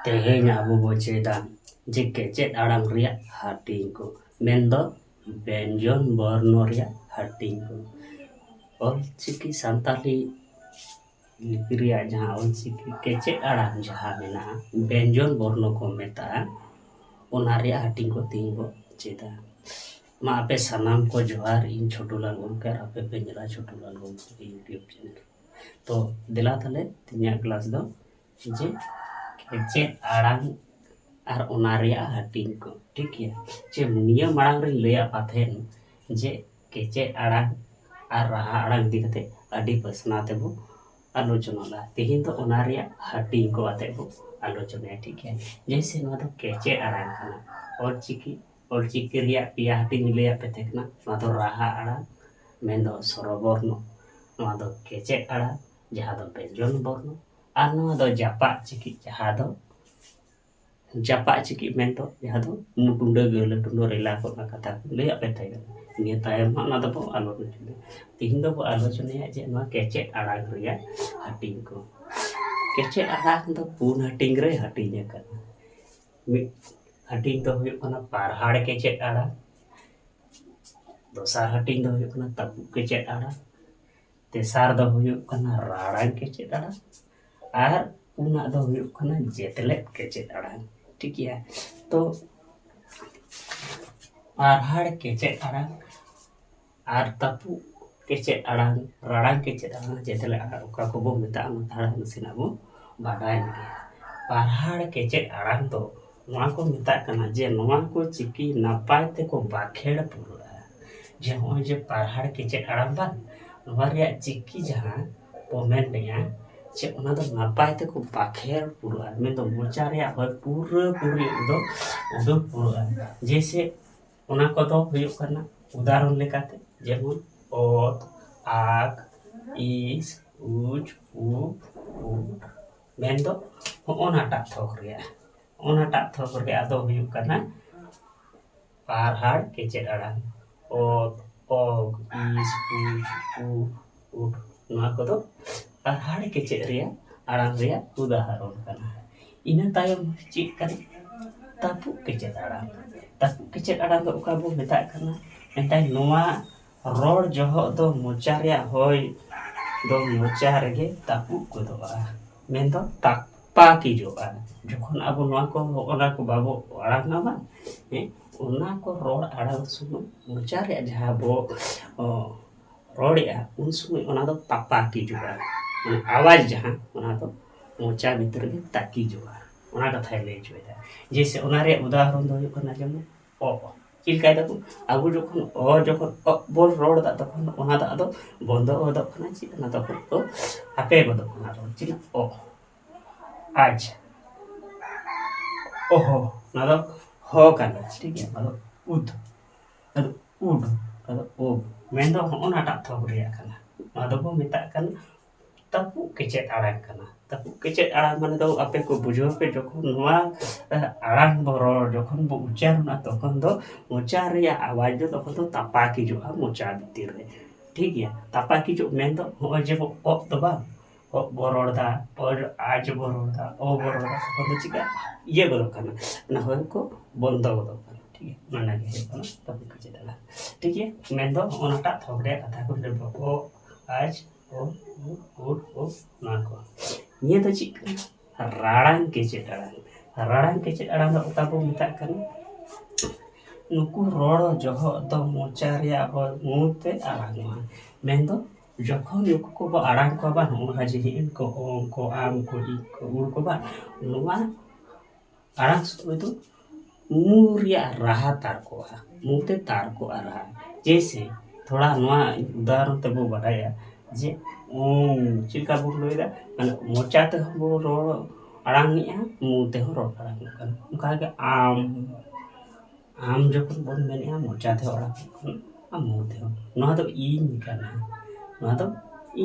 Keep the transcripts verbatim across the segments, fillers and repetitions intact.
ᱛᱮᱦᱮᱧ ᱟᱵᱚ ᱵᱚ ᱪᱮᱫᱟ ᱡᱮ ᱠᱮᱪᱮᱫ ᱟᱲᱟᱝ ᱨᱮᱭᱟᱜ ᱦᱟᱹᱴᱤᱧ ᱠᱚ, ᱢᱮᱱᱫᱚ ᱵᱮᱧᱡᱚᱱ ᱵᱚᱨᱱᱚ ᱨᱮᱭᱟᱜ ᱦᱟᱹᱴᱤᱧ ᱠᱚ᱾ ᱚᱞᱪᱤᱠᱤ ᱥᱟᱱᱛᱟᱞᱤ ᱞᱤᱯᱤ ᱨᱮᱭᱟᱜ ᱡᱟᱦᱟᱸ ᱚᱞᱪᱤᱠᱤ ᱠᱮᱪᱮᱫ ᱟᱲᱟᱝ ᱡᱟᱦᱟᱸ ᱢᱮᱱᱟᱜᱼᱟ, ᱵᱮᱧᱡᱚᱱ ᱵᱚᱨᱱᱚ ᱠᱚ ᱢᱮᱛᱟᱜᱼᱟ, ᱚᱱᱟ ᱨᱮᱭᱟᱜ ᱦᱟᱹᱴᱤᱧ ᱠᱚ ᱛᱮᱦᱮᱧ ᱵᱚ ᱪᱮᱫᱟ᱾ ᱢᱟ ᱟᱯᱮ ᱥᱟᱱᱟᱢ ᱠᱚ ᱡᱚᱦᱟᱨ, ᱤᱧ ᱪᱷᱳᱴᱩ ᱞᱟᱞ ᱜᱚᱢᱠᱮ ᱟᱨ ᱟᱯᱮ ᱯᱮ ᱧᱮᱞᱟ ᱪᱷᱳᱴᱩ ᱞᱟᱞ ᱜᱚᱢᱠᱮ YouTube channel᱾ ᱛᱚ ᱫᱮᱞᱟ ᱛᱟᱦᱞᱮ ᱛᱮᱦᱮᱧᱟᱜ ᱠᱞᱟᱥ ᱫᱚ ᱡᱮ ᱠᱮᱪᱮᱫ ᱟᱲᱟᱝ ᱟᱨ ᱚᱱᱟ ᱨᱮᱭᱟᱜ ᱦᱟᱹᱴᱤᱧ ᱠᱚ, ᱴᱷᱤᱠ ᱜᱮᱭᱟ᱾ ᱡᱮ ᱱᱤᱭᱟᱹ ᱢᱟᱲᱟᱝ ᱨᱤᱧ ᱞᱟᱹᱭᱟᱫ ᱯᱮ ᱛᱟᱦᱮᱱ ᱡᱮ ᱠᱮᱪᱮᱫ ᱟᱲᱟᱝ ᱟᱨ ᱨᱟᱦᱟ ᱟᱲᱟᱝ ᱤᱫᱤ ᱠᱟᱛᱮ ᱟᱹᱰᱤ ᱯᱟᱥᱱᱟᱣ ᱛᱮᱵᱚ ᱟᱞᱳᱪᱚᱱᱟ ᱞᱮᱫᱟ᱾ ᱛᱮᱦᱮᱧ ᱫᱚ ᱚᱱᱟ ᱨᱮᱭᱟᱜ ᱦᱟᱹᱴᱤᱧ ᱠᱚ ᱟᱛᱮ ᱵᱚ ᱟᱞᱳᱪᱚᱱᱟᱭᱟ, ᱴᱷᱤᱠ ᱜᱮᱭᱟ᱾ ᱡᱮᱭᱥᱮ ᱱᱚᱣᱟ ᱫᱚ ᱠᱮᱪᱮᱫ ᱟᱲᱟᱝ ᱠᱟᱱᱟ, ᱚᱞᱪᱤᱠᱤ ᱚᱞᱪᱤᱠᱤ ᱨᱮᱭᱟᱜ ᱯᱮᱭᱟ ᱦᱟᱹᱴᱤᱧ ᱞᱟᱹᱭᱟᱫ ᱯᱮ ᱛᱟᱦᱮᱸ ᱠᱟᱱᱟ᱾ ᱱᱚᱣᱟ ᱫᱚ ᱨᱟᱦᱟ ᱟᱲᱟᱝ, ᱢᱮᱱᱫᱚ ᱥᱚᱨᱚᱵᱚᱨᱱᱚ, ᱱᱚᱣᱟ ᱫᱚ ᱠᱮᱪᱮᱫ ᱟᱲᱟᱝ, ᱡᱟᱦᱟᱸ ᱫᱚ ᱵᱮᱧᱡᱚᱱ ᱵᱚᱨᱱᱚ, ᱟᱨ ᱱᱚᱣᱟ ᱫᱚ ᱡᱟᱯᱟᱜ ᱪᱤᱠᱤ, ᱡᱟᱦᱟᱸ ᱫᱚ ᱡᱟᱯᱟᱜ ᱪᱤᱠᱤ ᱢᱮᱱᱫᱚ ᱡᱟᱦᱟᱸ ᱫᱚ ᱢᱩᱴᱩᱸᱰᱟᱹ ᱜᱟᱹᱦᱞᱟᱹ ᱴᱩᱸᱰᱟᱹ ᱨᱮᱞᱟ ᱠᱚ ᱚᱱᱟ ᱠᱟᱛᱷᱟ ᱠᱚ ᱞᱟᱹᱭᱟᱫ ᱯᱮ ᱛᱟᱦᱮᱸ ᱠᱟᱱᱟ᱾ ᱱᱤᱭᱟᱹ ᱛᱟᱭᱚᱢ ᱦᱟᱸᱜ ᱚᱱᱟ ᱫᱚᱵᱚ ᱟᱞᱳᱪᱚᱱᱟᱭᱟ᱾ ᱛᱮᱦᱮᱧ ᱫᱚᱵᱚ ᱟᱞᱳᱪᱚᱱᱟᱭᱟ ᱡᱮ ᱱᱚᱣᱟ ᱠᱮᱪᱮᱫ ᱟᱲᱟᱝ ᱨᱮᱭᱟᱜ ᱦᱟᱹᱴᱤᱧ ᱠᱚ᱾ ᱠᱮᱪᱮᱫ ᱟᱲᱟᱝ ᱫᱚ ᱯᱩᱱ ᱦᱟᱹᱴᱤᱧ ᱨᱮ ᱦᱟᱹᱴᱤᱧ ᱟᱠᱟᱱᱟ᱾ ᱢᱤᱫ ᱦᱟᱹᱴᱤᱧ ᱫᱚ ᱦᱩᱭᱩᱜ ᱠᱟᱱᱟ ᱯᱟᱨᱦᱟᱲ ᱠᱮᱪᱮᱫ ᱟᱲᱟᱝ, ᱫᱚᱥᱟᱨ ᱦᱟᱹᱴᱤᱧ ᱫᱚ ᱦᱩᱭᱩᱜ ᱠᱟᱱᱟ ᱛᱟᱹᱯᱩᱜ ᱠᱮᱪᱮᱫ ᱟᱲᱟᱝ, ᱛᱮᱥᱟᱨ ᱫᱚ ᱦᱩᱭᱩᱜ ᱠᱟᱱᱟ ᱨᱟᱲᱟᱝ ᱠᱮᱪᱮᱫ ᱟᱲᱟᱝ, ᱟᱨ ᱯᱩᱱᱟᱜ ᱫᱚ ᱦᱩᱭᱩᱜ ᱠᱟᱱᱟ ᱡᱮᱛᱞᱮᱫ ᱠᱮᱪᱮᱫ ᱟᱲᱟᱝ᱾ ᱴᱷᱤᱠ ᱜᱮᱭᱟ, ᱛᱚ ᱯᱟᱨᱦᱟᱲ ᱠᱮᱪᱮᱫ ᱟᱲᱟᱝ ᱟᱨ ᱛᱟᱹᱯᱩᱜ ᱠᱮᱪᱮᱫ ᱟᱲᱟᱝ, ᱨᱟᱲᱟᱝ ᱠᱮᱪᱮᱫ ᱟᱲᱟᱝ, ᱡᱮᱛᱞᱮᱫ ᱟᱲᱟᱝ, ᱚᱠᱟ ᱠᱚᱵᱚ ᱢᱮᱛᱟᱜᱼᱟ, ᱚᱱᱟ ᱛᱷᱚᱲᱟ ᱱᱟᱥᱮᱱᱟᱜ ᱵᱚ ᱵᱟᱰᱟᱭ ᱞᱮᱜᱮ᱾ ᱯᱟᱨᱦᱟᱲ ᱠᱮᱪᱮᱫ ᱟᱲᱟᱝ ᱫᱚ ᱱᱚᱣᱟ ᱠᱚ ᱢᱮᱛᱟᱜ ᱠᱟᱱᱟ ᱡᱮ ᱱᱚᱣᱟ ᱠᱚ ᱪᱤᱠᱤ ᱱᱟᱯᱟᱭ ᱛᱮᱠᱚ ᱵᱟᱠᱷᱮᱲ ᱯᱩᱨᱟᱹᱜᱼᱟ᱾ ᱡᱮ ᱱᱚᱜᱼᱚᱭ ᱡᱮ ᱯᱟᱨᱦᱟᱲ ᱠᱮᱪᱮᱫ ᱟᱲᱟᱝ ᱵᱟᱝ, ᱱᱚᱣᱟ ᱨᱮᱭᱟᱜ ᱪᱤᱠᱤ ᱡᱟᱦᱟᱸ ᱵᱚ ᱢᱮᱱ ᱞᱮᱜᱼᱟ, ᱡᱮ ᱚᱱᱟ ᱫᱚ ᱱᱟᱯᱟᱭ ᱛᱮᱠᱚ ᱵᱟᱠᱷᱮᱲ ᱯᱩᱨᱟᱹᱜᱼᱟ, ᱢᱮᱱᱫᱚ ᱢᱚᱪᱟ ᱨᱮᱭᱟᱜ ᱦᱚᱭ ᱯᱩᱨᱟᱹ ᱯᱩᱨᱤ ᱫᱚ ᱩᱰᱩᱠ ᱯᱩᱨᱟᱹᱜᱼᱟ᱾ ᱡᱮᱭᱥᱮ ᱚᱱᱟ ᱠᱚᱫᱚ ᱦᱩᱭᱩᱜ ᱠᱟᱱᱟ ᱩᱫᱟᱦᱚᱨᱚᱱ ᱞᱮᱠᱟᱛᱮ ᱡᱮᱢᱚᱱ ᱚᱛ, ᱟᱠ, ᱤᱥ, ᱩᱪ, ᱩ, ᱩᱴ, ᱢᱮᱱᱫᱚ ᱦᱚᱸᱜᱼᱚ ᱱᱟᱴᱟᱜ ᱛᱷᱚᱠ ᱨᱮᱭᱟᱜ, ᱦᱚᱸᱜᱼᱚ ᱱᱟᱴᱟᱜ ᱛᱷᱚᱠ ᱨᱮᱭᱟᱜ ᱫᱚ ᱦᱩᱭᱩᱜ ᱠᱟᱱᱟ ᱯᱟᱨᱦᱟᱲ ᱠᱮᱪᱮᱫ ᱟᱲᱟᱝ᱾ ᱚᱛ, ᱚᱜ, ᱤᱥ, ᱩᱪ, ᱩ, ᱩᱴ, ᱱᱚᱣᱟ ᱠᱚᱫᱚ ᱯᱟᱨᱦᱟᱲ ᱠᱮᱪᱮᱫ ᱨᱮᱭᱟᱜ ᱟᱲᱟᱝ ᱨᱮᱭᱟᱜ ᱩᱫᱟᱦᱚᱨᱚᱱ ᱠᱟᱱᱟ᱾ ᱤᱱᱟᱹ ᱛᱟᱭᱚᱢ ᱪᱮᱫ ᱠᱟᱱᱟ? ᱛᱟᱹᱯᱩᱜ ᱠᱮᱪᱮᱫ ᱟᱲᱟᱝ᱾ ᱛᱟᱹᱯᱩᱜ ᱠᱮᱪᱮᱫ ᱟᱲᱟᱝ ᱫᱚ ᱚᱠᱟ ᱵᱚ ᱢᱮᱛᱟᱜ ᱠᱟᱱᱟ? ᱢᱮᱱᱠᱷᱟᱱ ᱱᱚᱣᱟ ᱨᱚᱲ ᱡᱚᱦᱚᱜ ᱫᱚ ᱢᱚᱪᱟ ᱨᱮᱭᱟᱜ ᱦᱚᱭ ᱫᱚ ᱢᱚᱪᱟ ᱨᱮᱜᱮ ᱛᱟᱹᱯᱩᱜ ᱜᱚᱫᱚᱜᱼᱟ, ᱢᱮᱱᱫᱚ ᱛᱟᱯᱟᱠᱤᱡᱚᱜᱼᱟ᱾ ᱡᱚᱠᱷᱚᱱ ᱟᱵᱚ ᱱᱚᱣᱟ ᱠᱚ, ᱚᱱᱟ ᱠᱚ ᱵᱟᱵᱚ ᱟᱲᱟᱝᱟ ᱵᱟᱝ, ᱦᱮᱸ, ᱚᱱᱟ ᱠᱚ ᱨᱚᱲ ᱟᱲᱟᱝ ᱥᱚᱢᱚᱭ ᱢᱚᱪᱟ ᱨᱮᱭᱟᱜ ᱡᱟᱦᱟᱸ ᱵᱚ, ᱚ, ᱨᱚᱲᱮᱜᱼᱟ, ᱩᱱ ᱥᱚᱢᱚᱭ ᱚᱱᱟ ᱫᱚ ᱛᱟᱯᱟᱠᱤᱡᱚᱜᱼᱟ᱾ ᱢᱟᱱᱮ ᱟᱣᱟᱡᱽ ᱡᱟᱦᱟᱸ, ᱚᱱᱟ ᱫᱚ ᱢᱚᱪᱟ ᱵᱷᱤᱛᱨᱤ ᱨᱮ ᱛᱟᱹᱠᱤᱡᱚᱜᱼᱟ᱾ ᱚᱱᱟ ᱠᱟᱛᱷᱟᱭ ᱞᱟᱹᱭ ᱦᱚᱪᱚᱭᱮᱫᱟ᱾ ᱡᱮᱭᱥᱮ, ᱚᱱᱟ ᱨᱮᱭᱟᱜ ᱩᱫᱟᱦᱚᱨᱚᱱ ᱫᱚ ᱦᱩᱭᱩᱜ ᱠᱟᱱᱟ, ᱡᱮᱢᱚᱱ ᱚ᱾ ᱪᱮᱫ ᱞᱮᱠᱟᱭ ᱫᱟᱵᱚᱱ? ᱟᱵᱚ ᱡᱚᱠᱷᱚᱱ ᱚ, ᱡᱚᱠᱷᱚᱱ ᱚ ᱵᱚᱱ ᱨᱚᱲ ᱮᱫᱟ, ᱛᱚᱠᱷᱚᱱ ᱫᱚ ᱚᱱᱟ ᱫᱚ ᱟᱫᱚ ᱵᱚᱱᱫᱚ ᱜᱚᱫᱚᱜ ᱠᱟᱱᱟ᱾ ᱪᱮᱫ ᱚᱱᱟ ᱫᱚ ᱦᱟᱹᱯᱮ ᱜᱚᱫᱚᱜ ᱠᱟᱱᱟ ᱨᱚᱲ᱾ ᱪᱮᱫ? ᱚ᱾ ᱟᱪᱪᱷᱟ᱾ ᱚᱦᱚ, ᱚᱱᱟ ᱫᱚ ᱦᱚ ᱠᱟᱱᱟ, ᱴᱷᱤᱠ ᱜᱮᱭᱟ? ᱚᱱᱟ ᱫᱚ ᱩᱫ, ᱚᱱᱟ ᱫᱚ ᱩᱰ, ᱚᱱᱟ ᱫᱚ ᱩᱵ᱾ ᱢᱮᱱᱫᱚ ᱦᱚᱸᱜᱼᱚ ᱱᱟᱴᱟᱜ ᱛᱷᱚᱠ ᱨᱮᱭᱟᱜ ᱠᱟᱱᱟ᱾ ᱱᱚᱣᱟ ᱫᱚᱵᱚ ᱢᱮᱛᱟᱜ ᱠᱟᱱᱟ ᱛᱟᱹᱯᱩᱜ ᱠᱮᱪᱮᱫ ᱟᱲᱟᱝ ᱠᱟᱱᱟ᱾ ᱛᱟᱹᱯᱩᱜ ᱠᱮᱪᱮᱫ ᱟᱲᱟᱝ ᱢᱟᱱᱮ ᱫᱚ ᱟᱯᱮ ᱠᱚ ᱵᱩᱡᱷᱟᱹᱣ ᱯᱮ, ᱡᱚᱠᱷᱚᱱ ᱱᱚᱣᱟ, ᱮ, ᱟᱲᱟᱝ ᱵᱚ ᱨᱚᱲ, ᱡᱚᱠᱷᱚᱱ ᱵᱚ ᱩᱪᱪᱟᱨᱚᱱᱟ, ᱛᱚᱠᱷᱚᱱ ᱫᱚ ᱢᱚᱪᱟ ᱨᱮᱭᱟᱜ ᱟᱣᱟᱡᱽ ᱫᱚ ᱛᱚᱠᱷᱚᱱ ᱫᱚ ᱛᱟᱯᱟᱠᱤᱡᱚᱜᱼᱟ ᱢᱚᱪᱟ ᱵᱷᱤᱛᱤᱨ ᱨᱮ, ᱴᱷᱤᱠ ᱜᱮᱭᱟ? ᱛᱟᱯᱟᱠᱤᱡᱚᱜ ᱢᱮᱱᱫᱚ ᱦᱚᱸᱜᱼᱚᱭ ᱡᱮ ᱵᱚ ᱚᱜ ᱫᱚ ᱵᱟᱝ, ᱚᱜ ᱵᱚ ᱨᱚᱲ ᱫᱟ, ᱚ, ᱟ ᱡᱮ ᱵᱚ ᱨᱚᱲ ᱫᱟ, ᱚ ᱵᱚ ᱨᱚᱲ ᱫᱟ, ᱛᱚᱠᱷᱚᱱ ᱫᱚ ᱪᱤᱠᱟ ᱤᱭᱟᱹ ᱜᱚᱫᱚᱜ ᱠᱟᱱᱟ, ᱚᱱᱟ ᱦᱚᱭ ᱠᱚ ᱵᱚᱱᱫᱚ ᱜᱚᱫᱚᱜ ᱠᱟᱱᱟ, ᱴᱷᱤᱠ ᱜᱮᱭᱟ? ᱚᱱᱟ ᱜᱮ ᱦᱩᱭᱩᱜ ᱠᱟᱱᱟ ᱛᱟᱹᱯᱩᱜ ᱠᱮᱪᱮᱫ ᱟᱲᱟᱝ, ᱴᱷᱤᱠ ᱜᱮᱭᱟ? ᱢᱮᱱᱫᱚ ᱚᱱᱟᱴᱟᱜ ᱛᱷᱚᱠ ᱨᱮᱭᱟᱜ ᱠᱟᱛᱷᱟ ᱠᱚ ᱞᱟᱹᱭ ᱚ, ᱟᱡ, ᱚ, ᱩ, ᱩᱰ, ᱚ, ᱱᱚᱣᱟ ᱠᱚ᱾ ᱱᱤᱭᱟᱹ ᱫᱚ ᱪᱮᱫ ᱠᱟᱱᱟ? ᱨᱟᱲᱟᱝ ᱠᱮᱪᱮᱫ ᱟᱲᱟᱝ᱾ ᱨᱟᱲᱟᱝ ᱠᱮᱪᱮᱫ ᱟᱲᱟᱝ ᱫᱚ ᱚᱠᱟ ᱵᱚ ᱢᱮᱛᱟᱜ ᱠᱟᱱᱟ? ᱱᱩᱠᱩ ᱨᱚᱲ ᱡᱚᱦᱚᱜ ᱫᱚ ᱢᱚᱪᱟ ᱨᱮᱭᱟᱜ ᱦᱚᱭ ᱢᱩ ᱛᱮ ᱟᱲᱟᱝᱚᱜᱼᱟ᱾ ᱢᱮᱱᱫᱚ ᱡᱚᱠᱷᱚᱱ ᱱᱩᱠᱩ ᱠᱚᱵᱚ ᱟᱲᱟᱝ ᱠᱚᱣᱟ ᱵᱟᱝ, ᱱᱚᱜᱼᱚ ᱱᱚᱣᱟ ᱡᱮ ᱦᱤᱸ ᱠᱚ, ᱚᱝ ᱠᱚ, ᱟᱢ ᱠᱚ, ᱤᱧ ᱠᱚ, ᱩᱲ ᱠᱚ ᱵᱟᱝ, ᱱᱚᱣᱟ ᱟᱲᱟᱝ ᱥᱚᱢᱚᱭ ᱫᱚ ᱢᱩ ᱨᱮᱭᱟᱜ ᱨᱟᱦᱟ ᱛᱟᱨᱠᱚᱜᱼᱟ, ᱢᱩ ᱛᱮ ᱛᱟᱨᱠᱚᱜᱼᱟ ᱨᱟᱦᱟ᱾ ᱡᱮᱭᱥᱮ, ᱛᱷᱚᱲᱟ ᱱᱚᱣᱟ ᱩᱫᱟᱦᱚᱨᱚᱱ ᱛᱮᱵᱚ ᱵᱟᱰᱟᱭᱟ ᱡᱮ ᱚᱝ ᱪᱮᱫ ᱞᱮᱠᱟ ᱵᱚᱱ ᱞᱟᱹᱭᱫᱟ, ᱢᱟᱱᱮ ᱢᱚᱪᱟ ᱛᱮᱦᱚᱸ ᱵᱚ ᱨᱚᱲ ᱟᱲᱟᱝᱮᱜᱼᱟ, ᱢᱩ ᱛᱮᱦᱚᱸ ᱨᱚᱲ ᱟᱲᱟᱝᱚᱜ ᱠᱟᱱᱟ᱾ ᱚᱱᱠᱟᱜᱮ ᱟᱢ, ᱟᱢ ᱡᱚᱠᱷᱚᱱ ᱵᱚᱱ ᱢᱮᱱᱮᱜᱼᱟ, ᱢᱚᱪᱟ ᱛᱮᱦᱚᱸ ᱟᱲᱟᱝᱚᱜ ᱠᱟᱱᱟ ᱟᱨ ᱢᱩ ᱛᱮᱦᱚᱸ᱾ ᱱᱚᱣᱟ ᱫᱚ ᱤᱧ ᱠᱟᱱᱟ, ᱱᱚᱣᱟ ᱫᱚ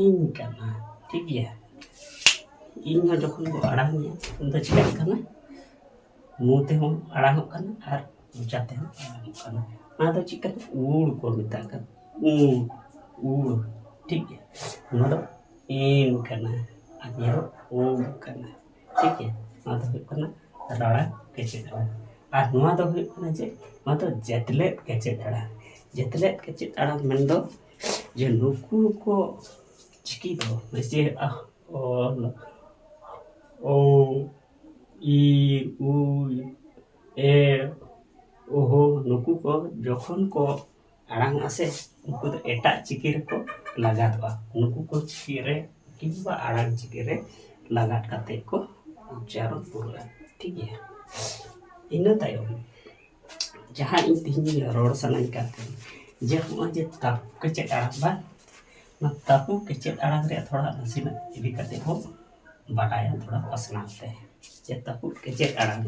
ᱤᱧ ᱠᱟᱱᱟ, ᱴᱷᱤᱠ ᱜᱮᱭᱟ? ᱤᱧ ᱦᱚᱸ ᱡᱚᱠᱷᱚᱱ ᱵᱚ ᱟᱲᱟᱝᱮᱜᱼᱟ, ᱩᱱ ᱫᱚ ᱪᱤᱠᱟᱹᱜ ᱠᱟᱱᱟ? ᱢᱩ ᱛᱮᱦᱚᱸ ᱟᱲᱟᱝᱚᱜ ᱠᱟᱱᱟ ᱟᱨ ᱢᱚᱪᱟ ᱛᱮᱦᱚᱸ ᱟᱲᱟᱝᱚᱜ ᱠᱟᱱᱟ᱾ ᱚᱱᱟ ᱫᱚ ᱪᱮᱫ ᱠᱟᱱᱟ? ᱩᱲ ᱠᱚ ᱢᱮᱛᱟᱜ ᱠᱟᱱᱟ᱾ ᱩᱲ, ᱩᱲ, ᱴᱷᱤᱠ ᱜᱮᱭᱟ? ᱱᱚᱣᱟ ᱫᱚ ᱮᱱ ᱠᱟᱱᱟ ᱟᱨ ᱱᱤᱭᱟᱹ ᱫᱚ ᱩᱲ ᱠᱟᱱᱟ, ᱴᱷᱤᱠ ᱜᱮᱭᱟ? ᱱᱚᱣᱟ ᱫᱚ ᱦᱩᱭᱩᱜ ᱠᱟᱱᱟ ᱨᱟᱲᱟ ᱠᱮᱪᱮᱫ ᱟᱲᱟᱝ᱾ ᱟᱨ ᱱᱚᱣᱟ ᱫᱚ ᱦᱩᱭᱩᱜ ᱠᱟᱱᱟ ᱡᱮ ᱱᱚᱣᱟ ᱫᱚ ᱡᱮᱛᱞᱮᱫ ᱠᱮᱪᱮᱫ ᱟᱲᱟᱝ᱾ ᱡᱮᱛᱞᱮᱫ ᱠᱮᱪᱮᱫ ᱟᱲᱟᱝ ᱢᱮᱱᱫᱚ ᱡᱮ ᱱᱩᱠᱩ ᱠᱚ ᱪᱤᱠᱤ ᱫᱚ ᱡᱮ ᱟ, ᱚᱞ, ᱳ, ᱤ, ᱩ, ᱮ, ᱳᱦᱳ, ᱱᱩᱠᱩ ᱠᱚ ᱡᱚᱠᱷᱚᱱ ᱠᱚ ᱟᱲᱟᱝ ᱟᱥᱮ, ᱩᱱᱠᱩ ᱫᱚ ᱮᱴᱟᱜ ᱪᱤᱠᱤ ᱨᱮᱠᱚ ᱞᱟᱜᱟᱫᱚᱜᱼᱟ᱾ ᱱᱩᱠᱩ ᱠᱚ ᱪᱤᱠᱤ ᱨᱮ ᱠᱤᱝᱵᱟ ᱟᱲᱟᱝ ᱪᱤᱠᱤ ᱨᱮ ᱞᱟᱜᱟᱫ ᱠᱟᱛᱮ ᱠᱚ ᱩᱪᱪᱟᱨᱚᱱ ᱯᱩᱨᱟᱹᱜᱼᱟ᱾ ᱴᱷᱤᱠ ᱜᱮᱭᱟ? ᱤᱱᱟᱹ ᱛᱟᱭᱚᱢ ᱡᱟᱦᱟᱸ ᱤᱧ ᱛᱮᱦᱮᱧ ᱨᱚᱲ ᱥᱟᱱᱟᱧ ᱠᱟᱱ ᱛᱟᱦᱮᱸᱫ, ᱡᱮ ᱱᱚᱜᱼᱚᱭ ᱡᱮ ᱛᱟᱹᱯᱩ ᱠᱮᱪᱮᱫ ᱟᱲᱟᱝ ᱵᱟᱝ, ᱚᱱᱟ ᱛᱟᱹᱯᱩ ᱠᱮᱪᱮᱫ ᱟᱲᱟᱝ ᱨᱮᱭᱟᱜ ᱛᱷᱚᱲᱟ ᱱᱟᱥᱮᱱᱟᱜ ᱤᱫᱤ ᱠᱟᱛᱮ ᱵᱚᱱ ᱵᱟᱰᱟᱭᱟ, ᱛᱷᱚᱲᱟ ᱯᱟᱥᱱᱟᱣ ᱛᱮ᱾ ᱡᱮ ᱛᱟᱹᱯᱩ ᱠᱮᱪᱮᱫ ᱟᱲᱟᱝ,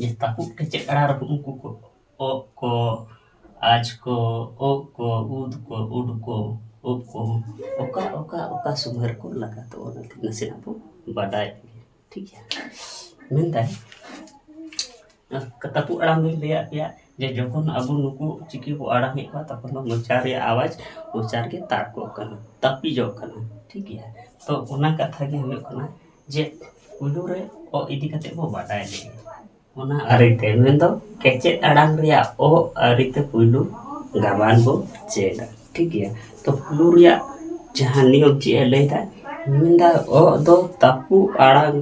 ᱡᱮ ᱛᱟᱹᱯᱩ ᱠᱮᱪᱮᱫ ᱟᱲᱟᱝ ᱨᱮ ᱩᱱᱠᱩ ᱠᱚ ᱚᱜ ᱠᱚ, ᱟᱡ ᱠᱚ, ᱚᱜ ᱠᱚ, ᱩᱫ ᱠᱚ, ᱩᱰ ᱠᱚ, ᱚᱜ ᱠᱚ, ᱚᱠᱟ ᱚᱠᱟ ᱚᱠᱟ ᱥᱚᱢᱚᱭ ᱨᱮᱠᱚ ᱞᱟᱜᱟᱫᱚᱜᱼᱟ, ᱚᱱᱟ ᱱᱟᱥᱮᱱᱟᱜ ᱵᱚ ᱵᱟᱰᱟᱭ ᱞᱮᱜᱮ᱾ ᱴᱷᱤᱠ ᱜᱮᱭᱟ? ᱢᱮᱱᱫᱟᱭ, ᱛᱟᱹᱯᱩ ᱟᱲᱟᱝ ᱫᱚᱧ ᱞᱟᱹᱭᱟᱫ ᱯᱮᱭᱟ ᱡᱮ ᱡᱚᱠᱷᱚᱱ ᱟᱵᱚ ᱱᱩᱠᱩ ᱪᱤᱠᱤ ᱵᱚ ᱟᱲᱟᱝᱮᱫ ᱠᱚᱣᱟ, ᱛᱚᱠᱷᱚᱱ ᱫᱚ ᱢᱚᱪᱟ ᱨᱮᱭᱟᱜ ᱟᱣᱟᱡᱽ ᱢᱚᱪᱟ ᱨᱮᱜᱮ ᱛᱟᱵ ᱠᱚᱜ ᱠᱟᱱᱟ, ᱛᱟᱹᱯᱤᱡᱚᱜ ᱠᱟᱱᱟ᱾ ᱴᱷᱤᱠ ᱜᱮᱭᱟ? ᱛᱚ ᱚᱱᱟ ᱠᱟᱛᱷᱟ ᱜᱮ ᱦᱩᱭᱩᱜ ᱠᱟᱱᱟ ᱡᱮ ᱯᱩᱭᱞᱩ ᱨᱮ ᱚ ᱤᱫᱤ ᱠᱟᱛᱮ ᱵᱚ ᱵᱟᱰᱟᱭ ᱞᱮᱜᱮ᱾ ᱚᱱᱟ ᱟᱹᱨᱤᱛᱮ ᱢᱮᱱᱫᱚ ᱠᱮᱪᱮᱫ ᱟᱲᱟᱝ ᱨᱮᱭᱟᱜ ᱚ ᱟᱹᱨᱤᱛᱮ ᱯᱩᱭᱞᱩ ᱜᱟᱵᱟᱱ ᱵᱚ ᱪᱮᱫᱟ᱾ ᱴᱷᱤᱠ ᱜᱮᱭᱟ? ᱛᱚ ᱯᱩᱭᱞᱩ ᱨᱮᱭᱟᱜ ᱡᱟᱦᱟᱸ ᱱᱤᱭᱚᱢ ᱪᱮᱫ ᱮ ᱞᱟᱹᱭᱫᱟ, ᱢᱮᱱᱫᱟ ᱚ ᱫᱚ ᱛᱟᱹᱯᱩ ᱟᱲᱟᱝ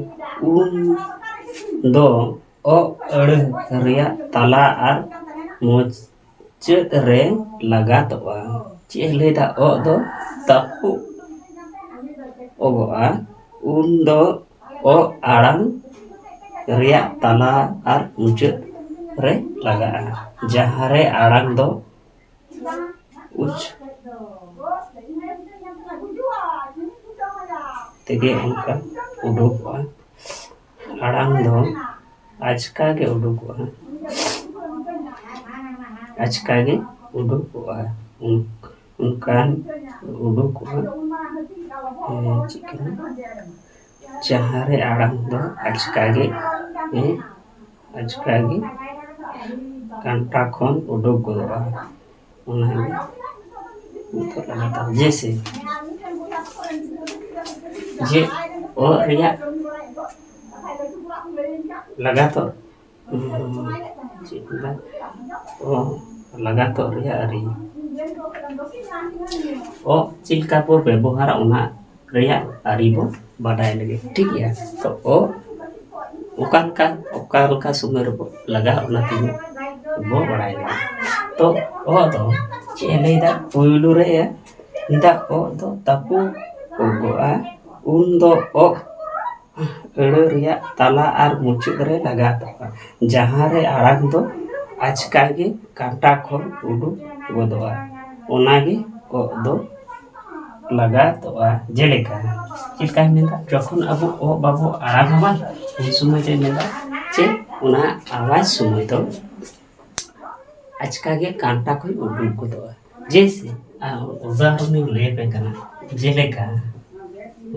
ᱩᱱ ᱫᱚ ᱚ ᱟᱹᱲᱟᱹ ᱨᱮᱭᱟᱜ ᱛᱟᱞᱟ ᱟᱨ ᱢᱚᱪ ᱪᱮᱫ ᱨᱮ ᱞᱟᱜᱟᱛᱚᱜᱼᱟ? ᱪᱮᱫ ᱮ ᱞᱟᱹᱭᱫᱟ? ᱚᱜ ᱫᱚ ᱛᱟᱹᱯᱩᱜ ᱚᱜᱚᱜᱼᱟ, ᱩᱱ ᱫᱚ ᱚᱜ ᱟᱲᱟᱝ ᱨᱮᱭᱟᱜ ᱛᱟᱞᱟ ᱟᱨ ᱢᱩᱪᱟᱹᱫ ᱨᱮ ᱞᱟᱜᱟᱜᱼᱟ, ᱡᱟᱦᱟᱸ ᱨᱮ ᱟᱲᱟᱝ ᱫᱚ ᱩᱪ ᱛᱮᱜᱮ ᱚᱱᱠᱟ ᱩᱰᱩᱠᱚᱜᱼᱟ᱾ ᱟᱲᱟᱝ ᱫᱚ ᱟᱪᱠᱟ ᱜᱮ ᱩᱰᱩᱠᱚᱜᱼᱟ, ᱟᱪᱠᱟ ᱜᱮ ᱩᱰᱩᱠᱚᱜᱼᱟ, ᱚᱱ- ᱚᱱᱠᱟᱱ ᱩᱰᱩᱠᱚᱜᱼᱟ᱾ ᱮ, ᱪᱮᱫ ᱠᱟᱱᱟ? ᱡᱟᱦᱟᱸ ᱨᱮ ᱟᱲᱟᱝ ᱫᱚ ᱟᱪᱠᱟ ᱜᱮ, ᱮ, ᱟᱪᱠᱟ ᱜᱮ ᱠᱟᱱᱴᱟ ᱠᱷᱚᱱ ᱩᱰᱩᱠ ᱜᱚᱫᱚᱜᱼᱟ᱾ ᱚᱱᱟ ᱜᱮ ᱩᱛᱛᱚᱨ ᱟᱞᱟᱫᱟ᱾ ᱡᱮᱭᱥᱮ, ᱡᱮ ᱚᱜ ᱨᱮᱭᱟᱜ ᱞᱟᱜᱟᱛᱚᱜ, ᱪᱮᱫ ᱠᱚ ᱢᱮᱛᱟᱜᱼᱟ? ᱚ, ᱞᱟᱜᱟᱛᱚᱜ ᱨᱮᱭᱟᱜ ᱟᱹᱨᱤ᱾ ᱚᱜ ᱪᱮᱫ ᱞᱮᱠᱟ ᱵᱚ ᱵᱮᱵᱚᱦᱟᱨᱟ, ᱚᱱᱟ ᱨᱮᱭᱟᱜ ᱟᱹᱨᱤ ᱵᱚ ᱵᱟᱰᱟᱭ ᱞᱟᱹᱜᱤᱫ, ᱴᱷᱤᱠ ᱜᱮᱭᱟ? ᱛᱚ ᱚᱜ ᱚᱠᱟ ᱞᱮᱠᱟ, ᱚᱠᱟ ᱞᱮᱠᱟ ᱥᱚᱢᱚᱭ ᱨᱮᱵᱚ ᱞᱟᱜᱟᱜᱼᱟ, ᱚᱱᱟ ᱛᱮᱜᱮ ᱵᱚ ᱵᱟᱲᱟᱭ ᱞᱟᱹᱜᱤᱫ᱾ ᱛᱚ ᱚᱜ ᱫᱚ ᱪᱮᱫ ᱮ ᱞᱟᱹᱭᱫᱟ? ᱯᱩᱭᱞᱩ ᱨᱮ ᱫᱟᱜ ᱚᱜ ᱫᱚ ᱛᱟᱹᱯᱩ ᱚᱜᱚᱜᱼᱟ, ᱩᱱ ᱫᱚ ᱚᱜ ᱟᱹᱲᱟᱹ ᱨᱮᱭᱟᱜ ᱛᱟᱞᱟ ᱟᱨ ᱢᱩᱪᱟᱹᱫ ᱨᱮ ᱞᱟᱜᱟᱛᱚᱜᱼᱟ, ᱡᱟᱦᱟᱸ ᱨᱮ ᱟᱲᱟᱝ ᱫᱚ ᱟᱪᱠᱟ ᱜᱮ ᱠᱟᱱᱴᱟ ᱠᱷᱚᱱ ᱩᱰᱩᱠ ᱜᱚᱫᱚᱜᱼᱟ, ᱚᱱᱟᱜᱮ ᱚᱜ ᱫᱚ ᱞᱟᱜᱟᱛᱚᱜᱼᱟ᱾ ᱡᱮᱞᱮᱠᱟ, ᱪᱮᱫ ᱞᱮᱠᱟᱧ ᱢᱮᱱᱫᱟ? ᱡᱚᱠᱷᱚᱱ ᱟᱵᱚ ᱚᱜ ᱵᱟᱵᱚ ᱟᱲᱟᱝᱟ ᱵᱟᱝ, ᱩᱱ ᱥᱚᱢᱚᱭ ᱫᱚᱧ ᱢᱮᱱᱫᱟ ᱪᱮᱫ, ᱚᱱᱟ ᱟᱣᱟᱡᱽ ᱥᱚᱢᱚᱭ ᱫᱚ ᱟᱪᱠᱟ ᱜᱮ ᱠᱟᱱᱴᱟ ᱠᱷᱚᱱ ᱩᱰᱩᱠ ᱜᱚᱫᱚᱜᱼᱟ᱾ ᱡᱮᱭᱥᱮ, ᱟᱨ ᱩᱫᱟᱦᱚᱨᱚᱱᱤᱧ ᱞᱟᱹᱭ ᱟᱯᱮ ᱠᱟᱱᱟ, ᱡᱮᱞᱮᱠᱟ,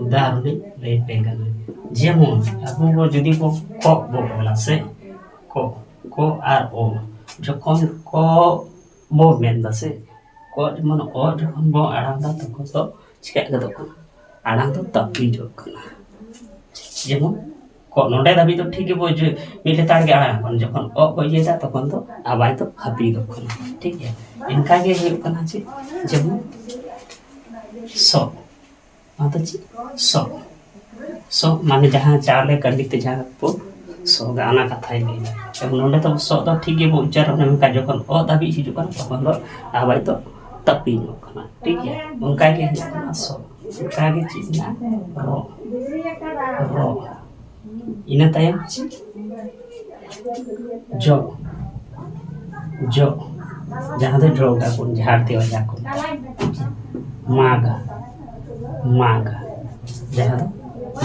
ᱩᱫᱟᱦᱚᱨᱚᱱᱤᱧ ᱞᱟᱹᱭ ᱟᱯᱮ ᱠᱟᱱᱟ, ᱡᱮᱢᱚᱱ ᱟᱵᱚ ᱵᱚ ᱡᱩᱫᱤ ᱵᱚ ᱠᱚᱜ ᱵᱚ ᱚᱞᱟ ᱥᱮ, ᱠᱚᱜ, ᱠᱚ ᱟᱨ ᱚ, ᱡᱚᱠᱷᱚᱱ ᱠᱚ ᱵᱚ ᱢᱮᱱ ᱫᱟ ᱥᱮ, ᱠᱚ ᱡᱮᱢᱚᱱ ᱚ ᱡᱚᱠᱷᱚᱱ ᱵᱚ ᱟᱲᱟᱝ ᱫᱟ, ᱛᱚᱠᱷᱚᱱ ᱫᱚ ᱪᱤᱠᱟᱹᱜ ᱜᱚᱫᱚᱜ ᱠᱟᱱᱟ? ᱟᱲᱟᱝ ᱫᱚ ᱛᱟᱹᱯᱤᱡᱚᱜ ᱠᱟᱱᱟ᱾ ᱡᱮᱢᱚᱱ ᱠᱚ ᱱᱚᱰᱮ ᱫᱷᱟᱹᱵᱤᱡ ᱫᱚ ᱴᱷᱤᱠ ᱜᱮᱵᱚ ᱡᱩ-, ᱢᱤᱫ ᱞᱮᱛᱟᱲ ᱜᱮ ᱟᱲᱟᱝ ᱠᱟᱱᱟ, ᱡᱚᱠᱷᱚᱱ ᱚ ᱠᱚ ᱤᱭᱟᱹᱭᱮᱫᱟ, ᱛᱚᱠᱷᱚᱱ ᱫᱚ ᱟᱣᱟᱡᱽ ᱫᱚ ᱦᱟᱹᱯᱤᱫᱚᱜ ᱠᱟᱱᱟ, ᱴᱷᱤᱠ ᱜᱮᱭᱟ? ᱚᱱᱠᱟ ᱜᱮ ᱦᱩᱭᱩᱜ ᱠᱟᱱᱟ ᱪᱮᱫ? ᱡᱮᱢᱚᱱ ᱥᱚ, ᱚᱱᱟ ᱫᱚ ᱪᱮᱫ? ᱥᱚ, ᱥᱚ ᱢᱟᱱᱮ ᱡᱟᱦᱟᱸ ᱪᱟᱣᱞᱮ ᱠᱟᱹᱰᱤ ᱛᱮ ᱡᱟᱦᱟᱸ ᱠᱚ ᱥᱚᱜᱟ, ᱚᱱᱟ ᱠᱟᱛᱷᱟᱭ ᱞᱟᱹᱭᱫᱟ᱾ ᱡᱮᱢᱚᱱ ᱱᱚᱰᱮ ᱫᱚ ᱥᱚ ᱫᱚ ᱴᱷᱤᱠ ᱜᱮᱵᱚ ᱩᱪᱪᱟᱨᱚᱱᱟ, ᱢᱮᱱᱠᱷᱟᱱ ᱡᱚᱠᱷᱚᱱ ᱚ ᱫᱷᱟᱹᱵᱤᱡ ᱦᱤᱡᱩᱜ ᱠᱟᱱᱟ, ᱛᱚᱠᱷᱚᱱ ᱫᱚ ᱟᱣᱟᱡᱽ ᱫᱚ ᱛᱟᱹᱯᱤᱧᱚᱜ ᱠᱟᱱᱟ, ᱴᱷᱤᱠ ᱜᱮᱭᱟ? ᱚᱱᱠᱟ ᱜᱮ ᱦᱩᱭᱩᱜ ᱠᱟᱱᱟ ᱥᱚ, ᱚᱱᱠᱟ ᱜᱮ ᱪᱮᱫ ᱢᱮᱱᱟᱜᱼᱟ? ᱨᱚ, ᱨᱚ᱾ ᱤᱱᱟᱹ ᱛᱟᱭᱚᱢ ᱪᱮᱫ? ᱡᱚᱜ, ᱡᱚᱜ, ᱡᱟᱦᱟᱸ ᱫᱚ ᱡᱚᱜ ᱟᱵᱚᱱ, ᱡᱷᱟᱲ ᱛᱮ ᱡᱟᱦᱟᱸ ᱠᱚ ᱢᱮᱛᱟᱜᱼᱟ᱾ ᱢᱟᱜᱽ, ᱢᱟᱜᱽ, ᱡᱟᱦᱟᱸ ᱫᱚ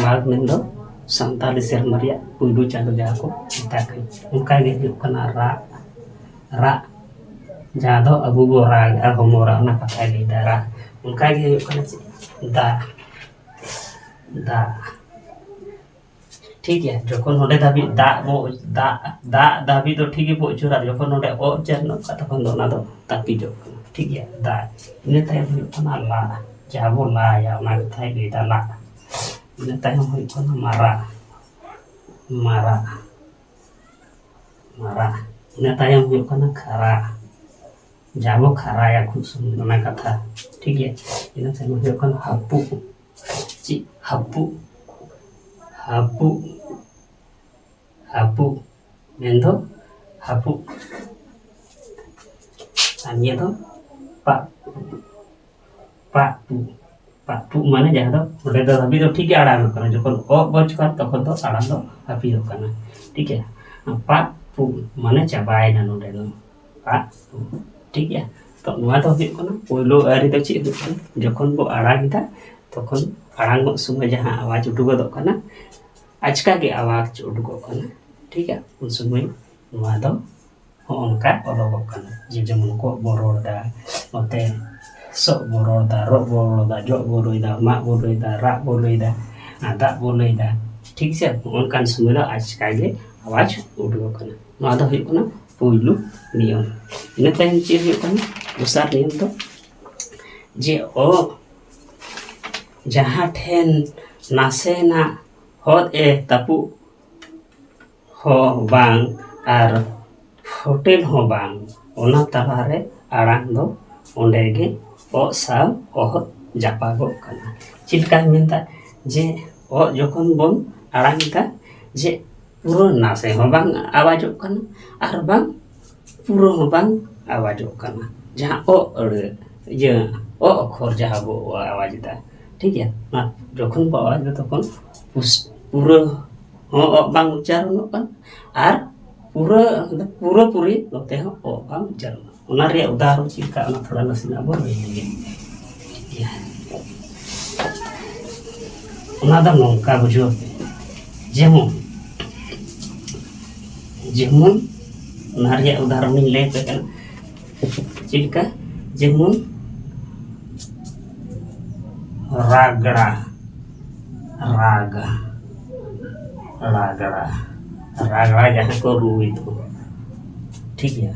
ᱢᱟᱜᱽ ᱢᱮᱱᱫᱚ ᱥᱟᱱᱛᱟᱲᱤ ᱥᱮᱨᱢᱟ ᱨᱮᱭᱟᱜ ᱯᱩᱭᱞᱩ ᱪᱟᱸᱫᱳ ᱡᱟᱦᱟᱸ ᱠᱚ ᱢᱮᱛᱟᱜ ᱠᱟᱱᱟ᱾ ᱚᱱᱠᱟ ᱜᱮ ᱦᱩᱭᱩᱜ ᱠᱟᱱᱟ ᱨᱟᱜ, ᱨᱟᱜ, ᱡᱟᱦᱟᱸ ᱫᱚ ᱟᱵᱚ ᱵᱚ ᱨᱟᱜᱟ, ᱦᱚᱢᱚᱨᱟ, ᱚᱱᱟ ᱠᱟᱛᱷᱟᱭ ᱞᱟᱹᱭᱫᱟ, ᱨᱟᱜ᱾ ᱚᱱᱠᱟ ᱜᱮ ᱦᱩᱭᱩᱜ ᱠᱟᱱᱟ ᱪᱮᱫ? ᱫᱟᱜ, ᱫᱟᱜ᱾ ᱴᱷᱤᱠ ᱜᱮᱭᱟ, ᱡᱚᱠᱷᱚᱱ ᱱᱚᱰᱮ ᱫᱷᱟᱹᱵᱤᱡ ᱫᱟᱜ ᱵᱚ, ᱫᱟᱜ, ᱫᱟᱜ ᱫᱷᱟᱹᱵᱤᱡ ᱫᱚ ᱴᱷᱤᱠ ᱜᱮᱵᱚ ᱩᱪᱟᱹᱨᱟ, ᱡᱚᱠᱷᱚᱱ ᱱᱚᱰᱮ ᱚ ᱩᱪᱟᱹᱨ ᱱᱚᱜᱼᱟ, ᱛᱚᱠᱷᱚᱱ ᱫᱚ ᱚᱱᱟ ᱫᱚ ᱛᱟᱹᱯᱤᱡᱚᱜ ᱠᱟᱱᱟ᱾ ᱴᱷᱤᱠ ᱜᱮᱭᱟ, ᱫᱟᱜ᱾ ᱤᱱᱟᱹ ᱛᱟᱭᱚᱢ ᱦᱩᱭᱩᱜ ᱠᱟᱱᱟ ᱞᱟ, ᱡᱟᱦᱟᱸ ᱵᱚ ᱞᱟᱭᱟ, ᱚᱱᱟ ᱠᱟᱛᱷᱟᱭ ᱞᱟᱹᱭᱫᱟ, ᱞᱟ᱾ ᱤᱱᱟᱹ ᱛᱟᱭᱚᱢ ᱦᱩᱭᱩᱜ ᱠᱟᱱᱟ ᱢᱟᱨᱟᱜ, ᱢᱟᱨᱟᱜ, ᱢᱟᱨᱟᱜ᱾ ᱤᱱᱟᱹ ᱛᱟᱭᱚᱢ ᱦᱩᱭᱩᱜ ᱠᱟᱱᱟ ᱠᱷᱟᱨᱟ, ᱡᱟᱦᱟᱸ ᱵᱚ ᱠᱷᱟᱨᱟᱭᱟ ᱠᱷᱩᱵ ᱥᱩᱱᱫᱚᱨ ᱚᱱᱟ ᱠᱟᱛᱷᱟ, ᱴᱷᱤᱠ ᱜᱮᱭᱟ᱾ ᱤᱱᱟᱹ ᱛᱟᱭᱚᱢ ᱦᱩᱭᱩᱜ ᱠᱟᱱᱟ ᱦᱟᱹᱯᱩ᱾ ᱪᱮᱫ? ᱦᱟᱹᱯᱩ, ᱦᱟᱹᱯᱩ, ᱦᱟᱹᱯᱩ ᱢᱮᱱᱫᱚ ᱦᱟᱹᱯᱩ᱾ ᱟᱨ ᱱᱤᱭᱟᱹ ᱫᱚ ᱯᱟᱜ, ᱯᱟᱜ ᱯᱩᱜ, ᱯᱟᱜ ᱯᱩᱜ ᱢᱟᱱᱮ ᱡᱟᱦᱟᱸ ᱫᱚ ᱚᱸᱰᱮ ᱫᱚ ᱦᱟᱹᱵᱤ ᱫᱚ ᱴᱷᱤᱠ ᱜᱮ ᱟᱲᱟᱝ ᱠᱟᱱᱟ, ᱡᱚᱠᱷᱚᱱ ᱚ ᱵᱚᱡ ᱠᱟᱱ ᱛᱚᱠᱷᱚᱱ ᱫᱚ ᱟᱲᱟᱝ ᱫᱚ ᱦᱟᱹᱯᱤᱫᱚᱜ ᱠᱟᱱᱟ, ᱴᱷᱤᱠ ᱜᱮᱭᱟ᱾ ᱯᱟᱜ ᱯᱩᱜ ᱢᱟᱱᱮ ᱪᱟᱵᱟᱭᱮᱱᱟ ᱱᱚᱸᱰᱮ ᱫᱚ ᱯᱟᱜ ᱯᱩᱜ, ᱴᱷᱤᱠ ᱜᱮᱭᱟ᱾ ᱛᱚ ᱱᱚᱣᱟ ᱫᱚ ᱦᱩᱭᱩᱜ ᱠᱟᱱᱟ ᱯᱳᱭᱞᱳ ᱟᱹᱨᱤ ᱫᱚ ᱪᱮᱫ ᱦᱩᱭᱩᱜ ᱠᱟᱱᱟ, ᱡᱚᱠᱷᱚᱱ ᱵᱚ ᱟᱲᱟᱝ ᱮᱫᱟ ᱛᱚᱠᱷᱚᱱ ᱟᱲᱟᱝᱚᱜ ᱥᱚᱢᱚᱭ ᱡᱟᱦᱟᱸ ᱟᱣᱟᱡᱽ ᱩᱰᱩᱠᱚᱜ ᱠᱟᱱᱟ, ᱟᱪᱠᱟ ᱜᱮ ᱟᱣᱟᱡᱽ ᱩᱰᱩᱠᱚᱜ ᱠᱟᱱᱟ, ᱴᱷᱤᱠ ᱜᱮᱭᱟ᱾ ᱩᱱ ᱥᱚᱢᱚᱭ ᱱᱚᱣᱟ ᱫᱚ ᱦᱚᱸᱜᱼᱚ ᱱᱚᱝᱠᱟ ᱚᱰᱚᱠᱚᱜ ᱠᱟᱱᱟ, ᱡᱮ ᱡᱮᱢᱚᱱ ᱠᱚᱜ ᱵᱚ ᱨᱚᱲ ᱮᱫᱟ, ᱱᱚᱛᱮ ᱥᱚᱜ ᱵᱚ ᱨᱚᱲ ᱮᱫᱟ, ᱨᱚᱜ ᱵᱚ ᱨᱚᱲ ᱮᱫᱟ, ᱡᱚᱜ ᱵᱚ ᱨᱚᱲ ᱮᱫᱟ, ᱢᱟᱜ ᱵᱚ ᱨᱚᱲ ᱮᱫᱟ, ᱨᱟᱜ ᱵᱚ ᱨᱚᱲ ᱮᱫᱟ, ᱟᱨ ᱫᱟᱜ ᱵᱚ ᱞᱟᱹᱭ ᱮᱫᱟ, ᱴᱷᱤᱠ ᱥᱮ? ᱱᱚᱜᱼᱚ ᱱᱚᱝᱠᱟᱱ ᱥᱚᱢᱚᱭ ᱫᱚ ᱟᱪᱠᱟ ᱜᱮ ᱟᱣᱟᱡᱽ ᱩᱰᱩᱠᱚᱜ ᱠᱟᱱᱟ᱾ ᱱᱚᱣᱟ ᱫᱚ ᱦᱩᱭᱩᱜ ᱠᱟᱱᱟ ᱯᱩᱭᱞᱩ ᱱᱤᱭᱚᱢ᱾ ᱤᱱᱟᱹ ᱛᱟᱭᱚᱢ ᱪᱮᱫ ᱦᱩᱭᱩᱜ ᱠᱟᱱᱟ? ᱫᱚᱥᱟᱨ ᱱᱤᱭᱚᱢ ᱫᱚ ᱡᱮ ᱚ ᱡᱟᱦᱟᱸ ᱴᱷᱮᱱ ᱱᱟᱥᱮᱱᱟᱜ ᱦᱚᱫ ᱮ ᱛᱟᱹᱯᱩᱜ ᱦᱚᱸ ᱵᱟᱝ ᱟᱨ ᱯᱷᱚᱴᱮᱞ ᱦᱚᱸ ᱵᱟᱝ, ᱚᱱᱟ ᱛᱟᱞᱟᱨᱮ ᱟᱲᱟᱝ ᱫᱚ ᱚᱸᱰᱮ ᱜᱮ ᱚᱜ ᱥᱟᱶ ᱚᱦᱚᱫ ᱡᱟᱯᱟᱜᱚᱜ ᱠᱟᱱᱟ᱾ ᱪᱮᱫ ᱞᱮᱠᱟᱧ ᱢᱮᱱᱫᱟ? ᱡᱮ ᱚᱜ ᱡᱚᱠᱷᱚᱱ ᱵᱚᱱ ᱟᱲᱟᱝ ᱮᱫᱟ, ᱡᱮ ᱯᱩᱨᱟᱹ ᱱᱟᱥᱮ ᱦᱚᱸ ᱵᱟᱝ ᱟᱣᱟᱡᱚᱜ ᱠᱟᱱᱟ ᱟᱨ ᱵᱟᱝ ᱯᱩᱨᱟᱹ ᱦᱚᱸ ᱵᱟᱝ ᱟᱣᱟᱡᱚᱜ ᱠᱟᱱᱟ᱾ ᱡᱟᱦᱟᱸ ᱚᱜ ᱟᱹᱲᱟᱹ, ᱤᱭᱟᱹ, ᱚᱜ ᱚᱠᱷᱚᱨ ᱡᱟᱦᱟᱸ ᱵᱚ ᱟᱣᱟᱡ ᱮᱫᱟ, ᱴᱷᱤᱠ ᱜᱮᱭᱟ? ᱚᱱᱟ ᱡᱚᱠᱷᱚᱱ ᱵᱚ ᱟᱣᱟᱡ ᱮᱫᱟ ᱛᱚᱠᱷᱚᱱ ᱯᱩᱥ-, ᱯᱩᱨᱟᱹ ᱦᱚᱸ ᱚᱜ ᱵᱟᱝ ᱩᱪᱪᱟᱨᱚᱱᱚᱜ ᱠᱟᱱᱟ ᱟᱨ ᱯᱩᱨᱟᱹ, ᱯᱩᱨᱟᱹᱯᱩᱨᱤ ᱱᱚᱛᱮ ᱦᱚᱸ ᱚᱜ ᱵᱟᱝ ᱩᱪᱪᱟᱨᱚᱱᱚᱜ ᱠᱟᱱᱟ᱾ ᱚᱱᱟ ᱨᱮᱭᱟᱜ ᱩᱫᱟᱦᱚᱨᱚᱱ ᱪᱮᱫ ᱞᱮᱠᱟ, ᱚᱱᱟ ᱛᱷᱚᱲᱟ ᱱᱟᱥᱮᱱᱟᱜ ᱵᱚᱱ ᱞᱟᱹᱭ ᱞᱮᱜᱮ᱾ ᱴᱷᱤᱠ ᱜᱮᱭᱟ? ᱚᱱᱟ ᱫᱚ ᱱᱚᱝᱠᱟ ᱵᱩᱡᱷᱟᱹᱣ ᱯᱮ, ᱡᱮᱢᱚᱱ, ᱡᱮᱢᱚᱱ ᱚᱱᱟ ᱨᱮᱭᱟᱜ ᱩᱫᱟᱦᱚᱨᱚᱱ ᱤᱧ ᱞᱟᱹᱭ ᱟᱯᱮ ᱠᱟᱱᱟ᱾ ᱪᱮᱫ ᱞᱮᱠᱟ? ᱡᱮᱢᱚᱱ ᱨᱟᱜᱽᱲᱟ, ᱨᱟᱜᱽ, ᱨᱟᱜᱽᱲᱟ, ᱨᱟᱜᱽᱲᱟ ᱡᱟᱦᱟᱸ ᱠᱚ ᱨᱩᱭ ᱫᱚ, ᱴᱷᱤᱠ ᱜᱮᱭᱟ?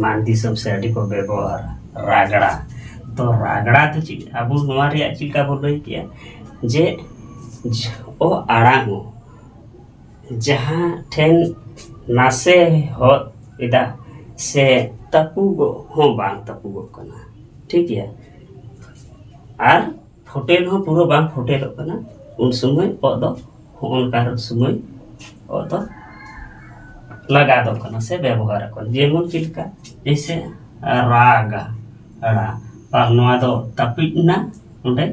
ᱢᱟᱱ ᱫᱤᱥᱚᱢ ᱥᱮᱫ ᱟᱹᱰᱤ ᱠᱚ ᱵᱮᱵᱚᱦᱟᱨᱟ ᱨᱟᱜᱽᱲᱟ᱾ ᱛᱚ ᱨᱟᱜᱽᱲᱟ ᱫᱚ ᱪᱮᱫ? ᱟᱵᱚ ᱱᱚᱣᱟ ᱨᱮᱭᱟᱜ ᱪᱮᱫ ᱞᱮᱠᱟ ᱵᱚ ᱞᱟᱹᱭ ᱠᱮᱜᱼᱟ? ᱡᱮ ᱚ ᱟᱲᱟᱝ ᱚ ᱡᱟᱦᱟᱸ ᱴᱷᱮᱱ ᱱᱟᱥᱮ ᱦᱚᱫ ᱮᱫᱟ ᱥᱮ ᱛᱟᱹᱯᱩᱜᱚᱜ ᱦᱚᱸ ᱵᱟᱝ ᱛᱟᱹᱯᱩᱜᱚᱜ ᱠᱟᱱᱟ, ᱴᱷᱤᱠ ᱜᱮᱭᱟ᱾ ᱟᱨ ᱯᱷᱩᱴᱮᱞ ᱦᱚᱸ ᱯᱩᱨᱟᱹ ᱵᱟᱝ ᱯᱷᱩᱴᱮᱞᱚᱜ ᱠᱟᱱᱟ, ᱩᱱ ᱥᱚᱢᱚᱭ ᱚ ᱫᱚ ᱦᱚᱸᱜᱼᱚ ᱱᱚᱝᱠᱟ ᱥᱚᱢᱚᱭ ᱚ ᱫᱚ ᱞᱟᱜᱟᱫᱚᱜ ᱠᱟᱱᱟ ᱥᱮ ᱵᱮᱵᱚᱦᱟᱨᱚᱜ ᱠᱟᱱᱟ᱾ ᱡᱮᱢᱚᱱ ᱪᱮᱫ ᱞᱮᱠᱟ? ᱡᱮᱭᱥᱮ ᱨᱟᱜᱟ, ᱨᱟ, ᱵᱟᱝ, ᱱᱚᱣᱟ ᱫᱚ ᱛᱟᱹᱯᱤᱫ ᱮᱱᱟ ᱚᱸᱰᱮ,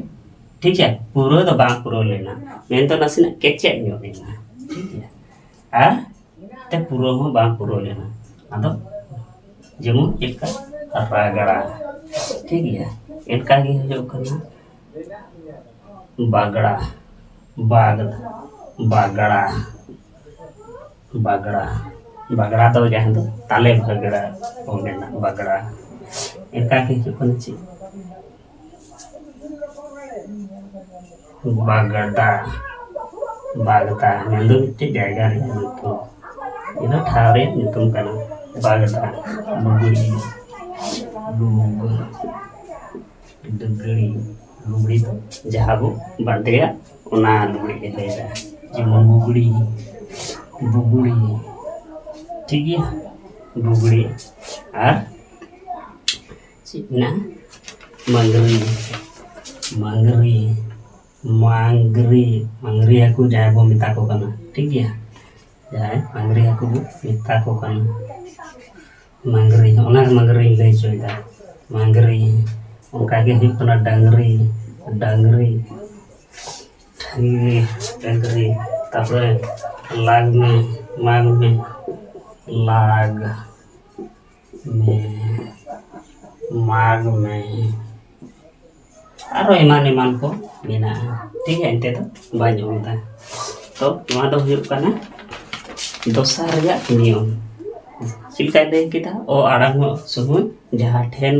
ᱴᱷᱤᱠ ᱜᱮᱭᱟ, ᱯᱩᱨᱟᱹ ᱫᱚ ᱵᱟᱝ ᱯᱩᱨᱟᱹᱣ ᱞᱮᱱᱟ, ᱢᱮᱱᱫᱚ ᱱᱟᱥᱮᱱᱟᱜ ᱠᱮᱪᱮᱫ ᱧᱚᱜ ᱮᱱᱟ, ᱴᱷᱤᱠ ᱜᱮᱭᱟ᱾ ᱟᱨ ᱛᱮ ᱯᱩᱨᱟᱹᱣ ᱦᱚᱸ ᱵᱟᱝ ᱯᱩᱨᱟᱹᱣ ᱞᱮᱱᱟ᱾ ᱟᱫᱚ ᱡᱮᱢᱚᱱ ᱪᱮᱫ ᱞᱮᱠᱟ? ᱨᱟᱜᱽᱲᱟ, ᱴᱷᱤᱠ ᱜᱮᱭᱟ᱾ ᱮᱱᱠᱟ ᱜᱮ ᱦᱩᱭᱩᱜ ᱠᱟᱱᱟ ᱵᱟᱜᱽᱲᱟ, ᱵᱟᱜᱽ, ᱵᱟᱜᱽᱲᱟ, ᱵᱟᱜᱽᱲᱟ, ᱵᱟᱜᱽᱲᱟ ᱫᱚ ᱡᱟᱦᱟᱸ ᱫᱚ ᱛᱟᱞᱮ ᱵᱷᱟᱜᱽᱲᱟ ᱠᱚ ᱢᱮᱱᱟ, ᱵᱟᱜᱽᱲᱟ᱾ ᱮᱱᱠᱟ ᱜᱮ ᱦᱩᱭᱩᱜ ᱠᱟᱱᱟ ᱪᱮᱫ? ᱵᱟᱜᱽᱫᱟ, ᱵᱟᱜᱽᱫᱟ ᱢᱮᱱᱫᱚ ᱢᱤᱫᱴᱮᱡ ᱡᱟᱭᱜᱟ ᱨᱮᱭᱟᱜ ᱧᱩᱛᱩᱢ, ᱤᱱᱟᱹ ᱴᱷᱟᱶ ᱨᱮᱭᱟᱜ ᱧᱩᱛᱩᱢ ᱠᱟᱱᱟ ᱵᱟᱜᱽᱫᱟ᱾ ᱞᱩᱜᱽᱲᱤ, ᱞᱩᱜᱽ, ᱞᱩᱜᱽᱲᱤ, ᱞᱩᱜᱽᱲᱤ ᱫᱚ ᱡᱟᱦᱟᱸ ᱵᱚ ᱵᱟᱸᱫᱮᱭᱟ, ᱚᱱᱟ ᱞᱩᱜᱽᱲᱤ ᱞᱮ ᱞᱟᱹᱭᱫᱟ᱾ ᱡᱮᱢᱚᱱ ᱞᱩᱜᱽᱲᱤ, ᱵᱩᱜᱽᱲᱤ, ᱴᱷᱤᱠ ᱜᱮᱭᱟ, ᱞᱩᱜᱽᱲᱤ᱾ ᱟᱨ ᱪᱮᱫ ᱢᱮᱱᱟᱜᱼᱟ? ᱢᱟᱝᱜᱽᱨᱤ, ᱢᱟᱝᱜᱽᱨᱤ, ᱢᱟᱝᱜᱽᱨᱤ, ᱢᱟᱝᱜᱽᱨᱤ ᱦᱟᱹᱠᱩ ᱡᱟᱦᱟᱸᱭ ᱵᱚ ᱢᱮᱛᱟ ᱠᱚ ᱠᱟᱱᱟ, ᱴᱷᱤᱠ ᱜᱮᱭᱟ? ᱡᱟᱦᱟᱸᱭ ᱢᱟᱝᱜᱽᱨᱤ ᱦᱟᱹᱠᱩ ᱵᱚ ᱢᱮᱛᱟ ᱠᱚ ᱠᱟᱱᱟ, ᱢᱟᱝᱜᱽᱨᱤ, ᱚᱱᱟ ᱢᱟᱝᱜᱽᱨᱤᱧ ᱞᱟᱹᱭ ᱦᱚᱪᱚᱭᱮᱫᱟ, ᱢᱟᱝᱜᱽᱨᱤ᱾ ᱚᱱᱠᱟ ᱜᱮ ᱦᱩᱭᱩᱜ ᱠᱟᱱᱟ ᱰᱟᱝᱨᱤ, ᱰᱟᱝᱨᱤ, ᱰᱟᱝᱨᱤ, ᱰᱟᱝᱨᱤ᱾ ᱛᱟᱨᱯᱚᱨᱮ ᱞᱟᱜᱽ ᱢᱮ, ᱢᱟᱜᱽ ᱢᱮ, ᱞᱟᱜᱽ ᱢᱮ, ᱢᱟᱜᱽ ᱢᱮ, ᱟᱨᱚ ᱮᱢᱟᱱ ᱮᱢᱟᱱ ᱠᱚ ᱢᱮᱱᱟᱜᱼᱟ, ᱴᱷᱤᱠ ᱜᱮᱭᱟ, ᱮᱱᱛᱮ ᱫᱚ ᱵᱟᱹᱧ ᱚᱞ ᱮᱫᱟ᱾ ᱛᱚ ᱱᱚᱣᱟ ᱫᱚ ᱦᱩᱭᱩᱜ ᱠᱟᱱᱟ ᱫᱚᱥᱟᱨ ᱨᱮᱭᱟᱜ ᱱᱤᱭᱚᱢ᱾ ᱪᱮᱫ ᱞᱮᱠᱟᱭ ᱞᱟᱹᱭ ᱠᱮᱫᱟ? ᱚ ᱟᱲᱟᱝ ᱦᱚᱸ ᱥᱚᱢᱚᱭ ᱡᱟᱦᱟᱸ ᱴᱷᱮᱱ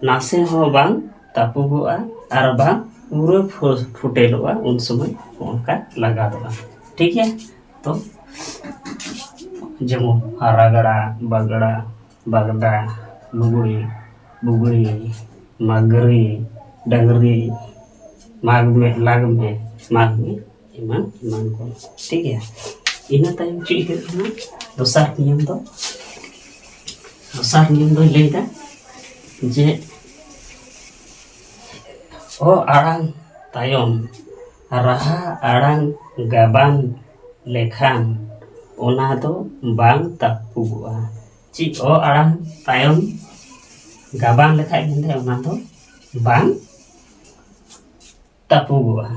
ᱱᱟᱥᱮ ᱦᱚᱸ ᱵᱟᱝ ᱛᱟᱹᱯᱩᱜᱚᱜᱼᱟ ᱟᱨ ᱵᱟᱝ ᱯᱩᱨᱟᱹ ᱯᱷᱩ-, ᱯᱷᱩᱴᱮᱞᱚᱜᱼᱟ, ᱩᱱ ᱥᱚᱢᱚᱭ ᱚᱱᱠᱟ ᱞᱟᱜᱟᱫᱚᱜᱼᱟ, ᱴᱷᱤᱠ ᱜᱮᱭᱟ᱾ ᱛᱚ ᱡᱮᱢᱚᱱ ᱨᱟᱜᱽᱲᱟ, ᱵᱟᱜᱽᱲᱟ, ᱵᱟᱜᱽᱫᱟ, ᱞᱩᱜᱽᱲᱤ, ᱵᱩᱜᱽᱲᱤ, ᱢᱟᱜᱽᱨᱤ, ᱰᱟᱝᱨᱤ, ᱢᱟᱜᱽ ᱢᱮ, ᱞᱟᱜᱽ ᱢᱮ, ᱢᱟᱜᱽ ᱢᱮ, ᱮᱢᱟᱱ ᱮᱢᱟᱱ ᱠᱚ᱾ ᱴᱷᱤᱠ ᱜᱮᱭᱟ᱾ ᱤᱱᱟᱹ ᱛᱟᱭᱚᱢ ᱪᱮᱫ ᱦᱩᱭᱩᱜ ᱠᱟᱱᱟ? ᱫᱚᱥᱟᱨ ᱱᱤᱭᱚᱢ ᱫᱚ, ᱫᱚᱥᱟᱨ ᱱᱤᱭᱚᱢ ᱫᱚᱧ ᱞᱟᱹᱭᱫᱟ ᱡᱮ ᱚ ᱟᱲᱟᱝ ᱛᱟᱭᱚᱢ ᱨᱟᱦᱟ ᱟᱲᱟᱝ ᱜᱟᱵᱟᱱ ᱞᱮᱠᱷᱟᱱ ᱚᱱᱟ ᱫᱚ ᱵᱟᱝ ᱛᱟᱹᱯᱩᱜᱚᱜᱼᱟ᱾ ᱪᱮᱫ ᱚ ᱟᱲᱟᱝ ᱛᱟᱭᱚᱢ ᱜᱟᱵᱟᱱ ᱞᱮᱠᱷᱟᱡ ᱢᱮᱱᱫᱚ ᱚᱱᱟ ᱫᱚ ᱵᱟᱝ ᱛᱟᱹᱯᱩᱜᱚᱜᱼᱟ᱾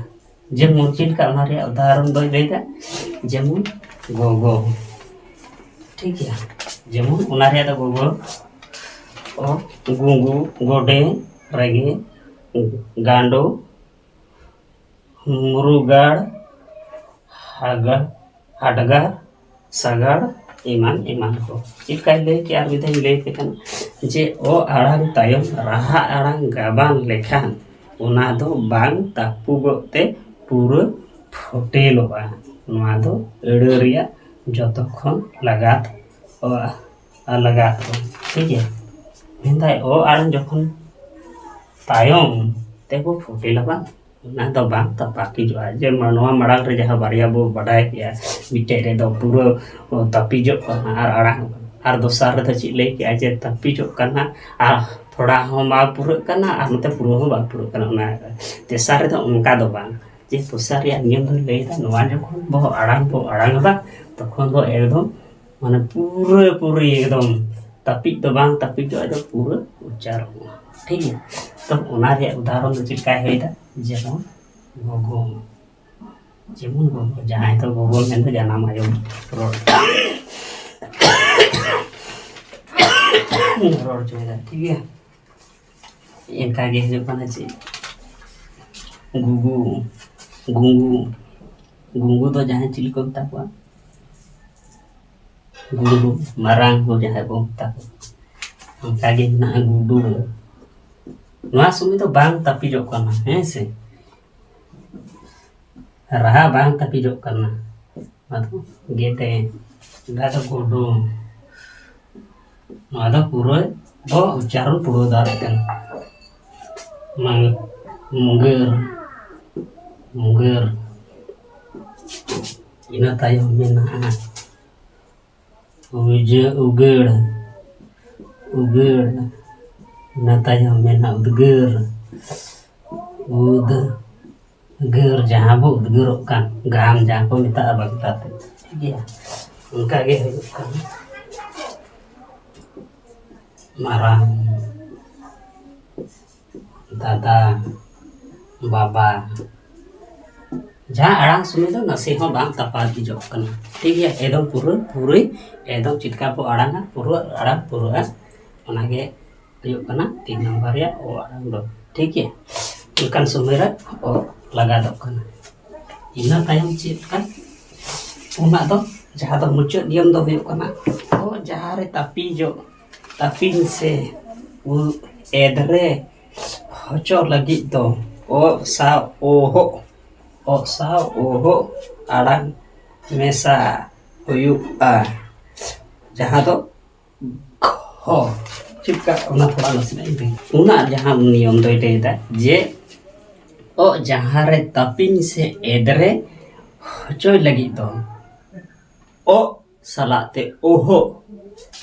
ᱡᱮᱢᱚᱱ ᱪᱮᱫ ᱞᱮᱠᱟ, ᱚᱱᱟ ᱨᱮᱭᱟᱜ ᱩᱫᱟᱦᱚᱨᱚᱱ ᱫᱚᱧ ᱞᱟᱹᱭᱫᱟ, ᱡᱮᱢᱚᱱ ᱜᱚᱜᱚ᱾ ᱴᱷᱤᱠ ᱜᱮᱭᱟ, ᱡᱮᱢᱚᱱ ᱚᱱᱟ ᱨᱮᱭᱟᱜ ᱫᱚ ᱜᱚᱜᱚ, ᱚ, ᱜᱩᱸᱜᱩ, ᱜᱚᱰᱮ, ᱨᱮᱜᱮ, ᱜᱟᱸᱰᱚ, ᱢᱩᱨᱩᱜᱟᱲ, ᱦᱟᱜᱟ-, ᱦᱟᱰᱜᱟᱨ, ᱥᱟᱜᱟᱲ, ᱮᱢᱟᱱ ᱮᱢᱟᱱ ᱠᱚ᱾ ᱪᱮᱫ ᱞᱮᱠᱟᱧ ᱞᱟᱹᱭ ᱠᱮᱜᱼᱟ, ᱟᱨ ᱢᱤᱫ ᱫᱷᱟᱣ ᱤᱧ ᱞᱟᱹᱭ ᱟᱯᱮ ᱠᱟᱱᱟ ᱡᱮ ᱚ ᱟᱲᱟᱝ ᱛᱟᱭᱚᱢ ᱨᱟᱦᱟ ᱟᱲᱟᱝ ᱜᱟᱵᱟᱱ ᱞᱮᱠᱷᱟᱱ ᱚᱱᱟ ᱫᱚ ᱵᱟᱝ ᱛᱟᱹᱯᱩᱜᱚᱜ ᱛᱮ ᱯᱩᱨᱟᱹ ᱯᱷᱚᱴᱮᱞᱚᱜᱼᱟ᱾ ᱱᱚᱣᱟ ᱫᱚ ᱟᱹᱲᱟᱹ ᱨᱮᱭᱟᱜ ᱡᱚᱛᱚ ᱠᱷᱚᱱ ᱞᱟᱜᱟᱛ ᱚ ᱟᱨ ᱞᱟᱜᱟᱛ ᱠᱚ᱾ ᱴᱷᱤᱠ ᱜᱮᱭᱟ? ᱢᱮᱱᱫᱟᱭ ᱚ ᱟᱲᱟᱝ ᱡᱚᱠᱷᱚᱱ ᱛᱟᱭᱚᱢ ᱛᱮᱠᱚ ᱯᱷᱚᱴᱮᱞᱟ ᱵᱟᱝ, ᱚᱱᱟ ᱫᱚ ᱵᱟᱝ ᱛᱟᱹᱯᱟᱹᱠᱤᱡᱚᱜᱼᱟ᱾ ᱡᱮ ᱢᱟ-, ᱱᱚᱣᱟ ᱢᱟᱲᱟᱝ ᱨᱮ ᱡᱟᱦᱟᱸ ᱵᱟᱨᱭᱟ ᱵᱚ ᱵᱟᱰᱟᱭ ᱠᱮᱜᱼᱟ, ᱢᱤᱫᱴᱮᱡ ᱨᱮᱫᱚ ᱯᱩᱨᱟᱹ ᱛᱟᱹᱯᱤᱡᱚᱜ ᱠᱟᱱᱟ ᱟᱨ ᱟᱲᱟᱝ ᱠᱟᱱᱟ, ᱟᱨ ᱫᱚᱥᱟᱨ ᱨᱮᱫᱚ ᱪᱮᱫ ᱞᱟᱹᱭ ᱠᱮᱜᱼᱟ ᱡᱮ ᱛᱟᱹᱯᱤᱡᱚᱜ ᱠᱟᱱᱟ ᱟᱨ ᱛᱷᱚᱲᱟ ᱦᱚᱸ ᱵᱟᱝ ᱯᱩᱨᱟᱹᱜ ᱠᱟᱱᱟ ᱟᱨ ᱱᱚᱛᱮ ᱯᱩᱨᱟᱹ ᱦᱚᱸ ᱵᱟᱝ ᱯᱩᱨᱟᱹᱜ ᱠᱟᱱᱟ᱾ ᱚᱱᱟ ᱛᱮᱥᱟᱨ ᱨᱮᱫᱚ ᱚᱱᱠᱟ ᱫᱚ ᱵᱟᱝ, ᱡᱮ ᱫᱚᱥᱟᱨ ᱨᱮᱭᱟᱜ ᱱᱤᱭᱚᱢ ᱫᱚᱧ ᱞᱟᱹᱭᱫᱟ, ᱱᱚᱣᱟ ᱡᱚᱠᱷᱚᱱ ᱵᱚ ᱟᱲᱟᱝ ᱵᱚ ᱟᱲᱟᱝ ᱮᱫᱟ ᱛᱚᱠᱷᱚᱱ ᱫᱚ ᱮᱠᱫᱚᱢ ᱢᱟᱱᱮ ᱯᱩᱨᱟᱹ ᱯᱩᱨᱤ ᱮᱠᱫᱚᱢ ᱛᱟᱹᱯᱤᱡ ᱫᱚ ᱵᱟᱝ ᱛᱟᱹᱯᱤᱡᱚᱜᱼᱟ, ᱮᱠᱫᱚᱢ ᱯᱩᱨᱟᱹ ᱩᱪᱪᱟᱨᱚᱱᱚᱜᱼᱟ᱾ ᱴᱷᱤᱠ ᱜᱮᱭᱟ? ᱛᱚ ᱚᱱᱟ ᱨᱮᱭᱟᱜ ᱩᱫᱟᱦᱚᱨᱚᱱ ᱫᱚ ᱪᱮᱫ ᱞᱮᱠᱟᱭ ᱦᱩᱭᱫᱟ? ᱡᱮᱢᱚᱱ ᱜᱚᱜᱚ, ᱡᱮᱢᱚᱱ ᱜᱚᱜᱚ, ᱡᱟᱦᱟᱸᱭ ᱫᱚ ᱜᱚᱜᱚ ᱢᱮᱱᱫᱚ ᱡᱟᱱᱟᱢ ᱟᱭᱳ ᱨᱚᱲ, ᱨᱚᱲ ᱦᱚᱪᱚᱭᱮᱫᱟ᱾ ᱴᱷᱤᱠ ᱜᱮᱭᱟ? ᱚᱱᱠᱟ ᱜᱮ ᱦᱤᱡᱩᱜ ᱠᱟᱱᱟ ᱪᱮᱫ? ᱜᱩᱜᱩ, ᱜᱩᱜᱩ, ᱜᱩᱜᱩ ᱫᱚ ᱡᱟᱦᱟᱸᱭ ᱪᱤᱞᱤ ᱠᱚ ᱢᱮᱛᱟ ᱠᱚᱣᱟ? ᱜᱩᱰᱩ, ᱢᱟᱨᱟᱝ ᱠᱚ ᱡᱟᱦᱟᱸᱭ ᱠᱚ ᱢᱮᱛᱟ ᱠᱚᱣᱟ᱾ ᱚᱱᱠᱟ ᱜᱮ ᱢᱮᱱᱟᱜᱼᱟ ᱜᱩᱰᱩ᱾ ᱱᱚᱣᱟ ᱥᱚᱢᱚᱭ ᱫᱚ ᱵᱟᱝ ᱛᱟᱹᱯᱤᱡᱚᱜ ᱠᱟᱱᱟ, ᱦᱮᱸ ᱥᱮ? ᱨᱟᱦᱟ ᱵᱟᱝ ᱛᱟᱹᱯᱤᱡᱚᱜ ᱠᱟᱱᱟ᱾ ᱱᱚᱣᱟ ᱫᱚ ᱜᱮᱰᱮ, ᱱᱚᱣᱟ ᱫᱚ ᱜᱩᱰᱩ᱾ ᱱᱚᱣᱟ ᱫᱚ ᱯᱩᱨᱟᱹ ᱵᱚ ᱩᱪᱪᱟᱨᱚᱱ ᱯᱩᱨᱟᱹᱣ ᱫᱟᱲᱮᱭᱟᱜ ᱠᱟᱱᱟ᱾ ᱢᱟᱝ-, ᱢᱩᱜᱟᱹᱨ, ᱢᱩᱜᱟᱹᱨ, ᱤᱱᱟᱹ ᱛᱟᱭᱚᱢ ᱢᱮᱱᱟᱜᱼᱟ ᱩᱡᱟᱹ ᱩᱜᱟᱹᱲ, ᱩᱜᱟᱹᱲ᱾ ᱤᱱᱟᱹ ᱛᱟᱭᱚᱢ ᱢᱮᱱᱟᱜᱼᱟ ᱩᱫᱽᱜᱟᱹᱨ, ᱩᱫᱽ ᱜᱟᱹᱨ, ᱡᱟᱦᱟᱸ ᱵᱚ ᱩᱫᱽᱜᱟᱹᱨᱚᱜ ᱠᱟᱱ, ᱜᱷᱟᱢ ᱡᱟᱦᱟᱸ ᱠᱚ ᱢᱮᱛᱟᱜᱼᱟ ᱵᱟᱝᱞᱟ ᱛᱮ, ᱴᱷᱤᱠ ᱜᱮᱭᱟ? ᱚᱱᱠᱟ ᱜᱮ ᱦᱩᱭᱩᱜ ᱠᱟᱱᱟ ᱢᱟᱨᱟᱝ, ᱫᱟᱫᱟ, ᱵᱟᱵᱟ᱾ ᱡᱟᱦᱟᱸ ᱟᱲᱟᱝ ᱥᱚᱢᱚᱭ ᱫᱚ ᱱᱟᱥᱮ ᱦᱚᱸ ᱵᱟᱝ ᱛᱟᱯᱟᱫ ᱦᱤᱡᱩᱜ ᱠᱟᱱᱟ, ᱴᱷᱤᱠ ᱜᱮᱭᱟ? ᱮᱠᱫᱚᱢ ᱯᱩᱨᱟᱹ ᱯᱩᱨᱟᱹ ᱮᱠᱫᱚᱢ ᱪᱮᱫ ᱞᱮᱠᱟ ᱵᱚ ᱟᱲᱟᱝᱟ, ᱯᱩᱨᱟᱹ ᱟᱲᱟᱝ ᱯᱩᱨᱟᱹᱜᱼᱟ᱾ ᱚᱱᱟᱜᱮ ᱦᱩᱭᱩᱜ ᱠᱟᱱᱟ ᱛᱤᱱ ᱱᱟᱢᱵᱟᱨ ᱨᱮᱭᱟᱜ ᱚ ᱟᱲᱟᱝ ᱫᱚ, ᱴᱷᱤᱠ ᱜᱮᱭᱟ? ᱚᱱᱠᱟᱱ ᱥᱚᱢᱚᱭ ᱨᱮ ᱚ ᱞᱟᱜᱟᱫᱚᱜ ᱠᱟᱱᱟ᱾ ᱤᱱᱟᱹ ᱛᱟᱭᱚᱢ ᱪᱮᱫ ᱠᱟᱱ? ᱚᱱᱟ ᱫᱚ ᱡᱟᱦᱟᱸ ᱫᱚ ᱢᱩᱪᱟᱹᱫ ᱱᱤᱭᱚᱢ ᱫᱚ ᱦᱩᱭᱩᱜ ᱠᱟᱱᱟ, ᱚ ᱡᱟᱦᱟᱸ ᱨᱮ ᱛᱟᱹᱯᱤᱧᱚᱜ, ᱛᱟᱹᱯᱤᱧ ᱥᱮ ᱩ-, ᱮᱫᱽᱨᱮ ᱦᱚᱪᱚ ᱞᱟᱹᱜᱤᱫ ᱫᱚ ᱚ ᱥᱟᱶ ᱚᱦᱚᱜ, ᱚ ᱥᱟᱶ ᱚᱦᱚᱜ ᱟᱲᱟᱝ ᱢᱮᱥᱟ ᱦᱩᱭᱩᱜᱼᱟ, ᱡᱟᱦᱟᱸ ᱫᱚ ᱜᱷᱚ᱾ ᱪᱮᱫ ᱞᱮᱠᱟ? ᱚᱱᱟ ᱛᱷᱚᱲᱟ ᱱᱟᱥᱮᱱᱟᱜ ᱤᱧ ᱞᱟᱹᱭ᱾ ᱚᱱᱟ ᱡᱟᱦᱟᱸ ᱱᱤᱭᱚᱢ ᱫᱚᱭ ᱞᱟᱹᱭᱫᱟ ᱡᱮ ᱚ ᱡᱟᱦᱟᱸ ᱨᱮ ᱛᱟᱹᱯᱤᱧ ᱥᱮ ᱮᱫᱽᱨᱮ ᱦᱚᱪᱚᱭ ᱞᱟᱹᱜᱤᱫ ᱫᱚ ᱚ ᱥᱟᱞᱟᱜ ᱛᱮ ᱚᱦᱚᱜ,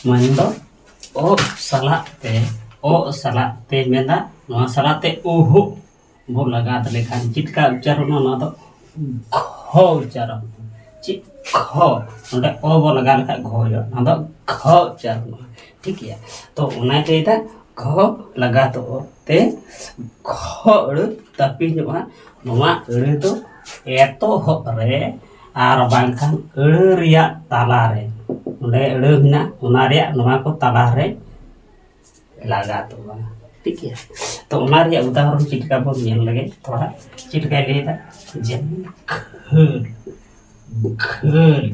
ᱢᱮᱱᱫᱚ ᱚ ᱥᱟᱞᱟᱜ ᱛᱮ, ᱚ ᱥᱟᱞᱟᱜ ᱛᱮ ᱢᱮᱱᱫᱟ, ᱱᱚᱣᱟ ᱥᱟᱞᱟᱜ ᱛᱮ ᱚᱦᱚᱜ ᱵᱚ ᱞᱟᱜᱟᱣ ᱞᱮᱠᱷᱟᱱ ᱪᱮᱫ ᱞᱮᱠᱟ ᱩᱪᱪᱟᱨᱚᱱᱚᱜᱼᱟ? ᱱᱚᱣᱟ ᱫᱚ ᱜᱷᱚ ᱩᱪᱪᱟᱨᱚᱱ᱾ ᱪᱮᱫ ᱜᱷᱚ? ᱱᱚᱰᱮ ᱚ ᱵᱚ ᱞᱟᱜᱟᱣ ᱞᱮᱠᱷᱟᱱ ᱜᱷᱚ ᱦᱩᱭᱩᱜᱼᱟ, ᱱᱚᱣᱟ ᱫᱚ ᱜᱷᱚ ᱩᱪᱪᱟᱨᱚᱱᱚᱜᱼᱟ, ᱴᱷᱤᱠ ᱜᱮᱭᱟ? ᱛᱚ ᱚᱱᱟᱭ ᱞᱟᱹᱭᱫᱟ ᱜᱷᱚ ᱞᱟᱜᱟᱣ ᱛᱚ ᱚ ᱛᱮ ᱜᱷᱚ ᱟᱹᱲᱟᱹ ᱛᱟᱹᱯᱤᱧᱚᱜᱼᱟ᱾ ᱱᱚᱣᱟ ᱟᱹᱲᱟᱹ ᱫᱚ ᱮᱛᱚᱦᱚᱵ ᱨᱮ ᱟᱨ ᱵᱟᱝᱠᱷᱟᱱ ᱟᱹᱲᱟᱹ ᱨᱮᱭᱟᱜ ᱛᱟᱞᱟᱨᱮ, ᱚᱸᱰᱮ ᱟᱹᱲᱟᱹ ᱢᱮᱱᱟᱜᱼᱟ, ᱚᱱᱟ ᱨᱮᱭᱟᱜ ᱱᱚᱣᱟ ᱠᱚ ᱛᱟᱞᱟᱨᱮ ᱞᱟᱜᱟᱛᱚᱜᱼᱟ᱾ ᱴᱷᱤᱠ ᱜᱮᱭᱟ? ᱛᱚ ᱚᱱᱟ ᱨᱮᱭᱟᱜ ᱩᱫᱟᱦᱚᱨᱚᱱ ᱪᱮᱫ ᱞᱮᱠᱟ ᱵᱚᱱ ᱧᱮᱞ ᱞᱮᱜᱮ ᱛᱷᱚᱲᱟ, ᱪᱮᱫ ᱞᱮᱠᱟᱭ ᱞᱟᱹᱭᱫᱟ? ᱡᱮᱢᱚᱱ ᱠᱷᱟᱹᱞ, ᱠᱷᱟᱹᱞ᱾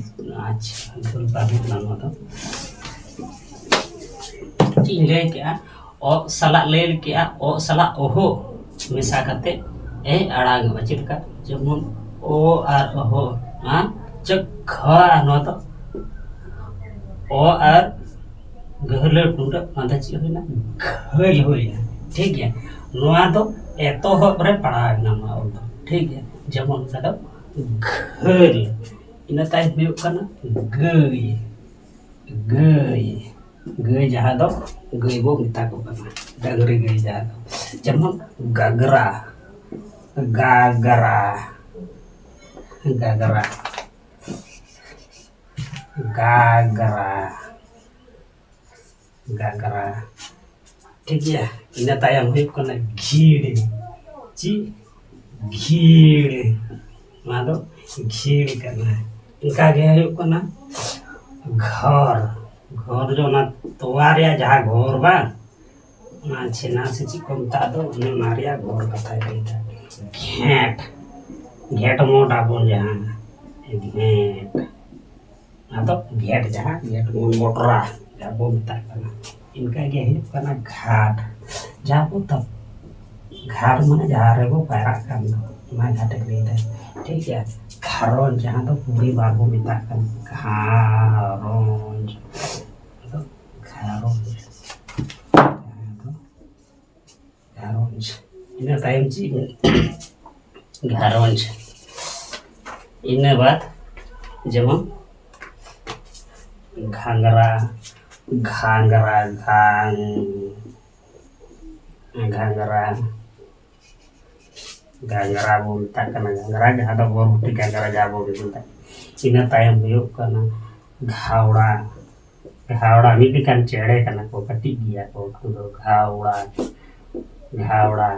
ᱟᱪᱪᱷᱟ, ᱠᱷᱟᱹᱞ ᱵᱟᱝ ᱦᱩᱭᱩᱜ ᱠᱟᱱᱟ ᱱᱚᱣᱟ ᱫᱚ᱾ ᱪᱮᱫ ᱤᱧ ᱞᱟᱹᱭ ᱠᱮᱜᱼᱟ? ᱚ ᱥᱟᱞᱟᱜ ᱞᱟᱹᱭ ᱠᱮᱜᱼᱟ, ᱚ ᱥᱟᱞᱟᱜ ᱚᱦᱚ ᱢᱮᱥᱟ ᱠᱟᱛᱮ ᱮ ᱟᱲᱟᱝᱚᱜᱼᱟ᱾ ᱪᱮᱫ ᱞᱮᱠᱟ? ᱡᱮᱢᱚᱱ ᱚ ᱟᱨ ᱚᱦᱚ, ᱦᱮᱸ? ᱪᱚ ᱠᱷᱟ, ᱱᱚᱣᱟ ᱫᱚ ᱚ ᱟᱨ ᱜᱟᱹᱦᱞᱟᱹ ᱴᱩᱰᱟᱹᱜ, ᱱᱚᱣᱟ ᱫᱚ ᱪᱮᱫ ᱦᱩᱭᱱᱟ? ᱜᱷᱟᱹᱞ ᱦᱩᱭᱱᱟ᱾ ᱴᱷᱤᱠ ᱜᱮᱭᱟ? ᱱᱚᱣᱟ ᱫᱚ ᱮᱛᱚᱦᱚᱵ ᱨᱮ ᱯᱟᱲᱟᱣ ᱮᱱᱟ ᱱᱚᱣᱟ ᱚᱞ ᱫᱚ᱾ ᱴᱷᱤᱠ ᱜᱮᱭᱟ? ᱡᱮᱢᱚᱱ ᱚᱱᱠᱟ ᱫᱚ ᱜᱷᱟᱹᱞ᱾ ᱤᱱᱟᱹ ᱛᱟᱭᱚᱢ ᱦᱩᱭᱩᱜ ᱠᱟᱱᱟ ᱜᱟᱹᱭ᱾ ᱜᱟᱹᱭ, ᱜᱟᱹᱭ ᱡᱟᱦᱟᱸ ᱫᱚ ᱜᱟᱹᱭ ᱵᱚ ᱢᱮᱛᱟ ᱠᱚ ᱠᱟᱱᱟ, ᱰᱟᱹᱝᱨᱤ ᱜᱟᱹᱭ ᱡᱟᱦᱟᱸ ᱫᱚ, ᱡᱮᱢᱚᱱ ᱜᱟᱜᱽᱨᱟ, ᱜᱟᱜᱽᱨᱟ, ᱜᱟᱜᱽᱨᱟ, ᱜᱟᱜᱽᱨᱟ, ᱜᱟᱜᱽᱨᱟ᱾ ᱴᱷᱤᱠ ᱜᱮᱭᱟ, ᱤᱱᱟᱹ ᱛᱟᱭᱚᱢ ᱦᱩᱭᱩᱜ ᱠᱟᱱᱟ ᱜᱷᱤᱲ᱾ ᱪᱮᱫ? ᱜᱷᱤᱲ᱾ ᱱᱚᱣᱟ ᱫᱚ ᱜᱷᱤᱲ ᱠᱟᱱᱟ᱾ ᱚᱱᱠᱟ ᱜᱮ ᱦᱩᱭᱩᱜ ᱠᱟᱱᱟ ᱜᱷᱚᱨ᱾ ᱜᱷᱚᱨ ᱫᱚ ᱚᱱᱟ ᱛᱚᱣᱟ ᱨᱮᱭᱟᱜ ᱡᱟᱦᱟᱸ ᱜᱷᱚᱨ ᱵᱟᱝ, ᱚᱱᱟ ᱪᱷᱮᱱᱟ ᱥᱮ ᱪᱮᱫ ᱠᱚ ᱢᱮᱛᱟᱜ ᱫᱚ, ᱚᱱᱮ ᱚᱱᱟ ᱨᱮᱭᱟᱜ ᱜᱷᱚᱨ ᱠᱟᱛᱷᱟᱭ ᱞᱟᱹᱭᱫᱟ᱾ ᱜᱷᱮᱸᱴ, ᱜᱷᱮᱸᱴ ᱢᱚᱴ ᱟᱵᱚᱱ ᱡᱟᱦᱟᱸ, ᱜᱷᱮᱸᱴ᱾ ᱟᱫᱚ ᱜᱷᱮᱸᱴ, ᱡᱟᱦᱟᱸ ᱜᱷᱮᱸᱴ ᱵᱚᱱ ᱢᱚᱴᱨᱟ, ᱡᱟᱦᱟᱸ ᱵᱚᱱ ᱢᱮᱛᱟᱜ ᱠᱟᱱᱟ, ᱤᱱᱠᱟᱹ ᱜᱮ ᱦᱩᱭᱩᱜ ᱠᱟᱱᱟ ᱜᱷᱟᱴ᱾ ᱡᱟᱦᱟᱸ ᱵᱚ ᱛᱟᱯ-, ᱜᱷᱟᱴ ᱢᱟᱱᱮ ᱡᱟᱦᱟᱸ ᱨᱮᱵᱚ ᱯᱟᱭᱨᱟᱜ ᱠᱟᱱ ᱫᱚ, ᱚᱱᱟ ᱜᱷᱟᱴ ᱮ ᱞᱟᱹᱭᱫᱟ᱾ ᱴᱷᱤᱠ ᱜᱮᱭᱟ, ᱜᱷᱟᱨᱚᱸᱡᱽ, ᱡᱟᱦᱟᱸ ᱫᱚ ᱯᱚᱨᱤᱵᱟᱨ ᱵᱚ ᱢᱮᱛᱟᱜ ᱠᱟᱱᱟ, ᱜᱷᱟᱨᱚᱸᱡᱽ᱾ ᱟᱫᱚ ᱜᱷᱟᱨᱚᱸᱡᱽ, ᱡᱟᱦᱟᱸ ᱫᱚ ᱜᱷᱟᱨᱚᱸᱡᱽ᱾ ᱤᱱᱟᱹ ᱛᱟᱭᱚᱢ ᱪᱮᱫ? ᱜᱷᱟᱨᱚᱸᱡᱽ᱾ ᱤᱱᱟᱹ ᱵᱟᱫ ᱡᱮᱢᱚᱱ ᱜᱷᱟᱸᱜᱽᱨᱟ, ᱜᱷᱟᱸᱜᱽᱨᱟ, ᱜᱷᱟᱝ-, ᱜᱷᱟᱸᱜᱽᱨᱟ, ᱜᱷᱟᱸᱜᱽᱨᱟ ᱵᱚ ᱢᱮᱛᱟᱜ ᱠᱟᱱᱟ, ᱜᱷᱟᱸᱜᱽᱨᱟ ᱡᱟᱦᱟᱸ ᱫᱚ ᱵᱚᱨᱵᱚᱴᱤ ᱜᱷᱟᱸᱜᱽᱨᱟ ᱡᱟᱦᱟᱸ ᱵᱚ ᱢᱮᱛᱟᱜ᱾ ᱤᱱᱟᱹ ᱛᱟᱭᱚᱢ ᱦᱩᱭᱩᱜ ᱠᱟᱱᱟ ᱜᱷᱟᱣᱲᱟ᱾ ᱜᱷᱟᱣᱲᱟ ᱢᱤᱫ ᱞᱮᱠᱟᱱ ᱪᱮᱬᱮ ᱠᱟᱱᱟ ᱠᱚ, ᱠᱟᱹᱴᱤᱡ ᱜᱮᱭᱟ ᱠᱚ ᱩᱱᱠᱩ ᱫᱚ᱾ ᱜᱷᱟᱣᱲᱟ, ᱜᱷᱟᱣᱲᱟ,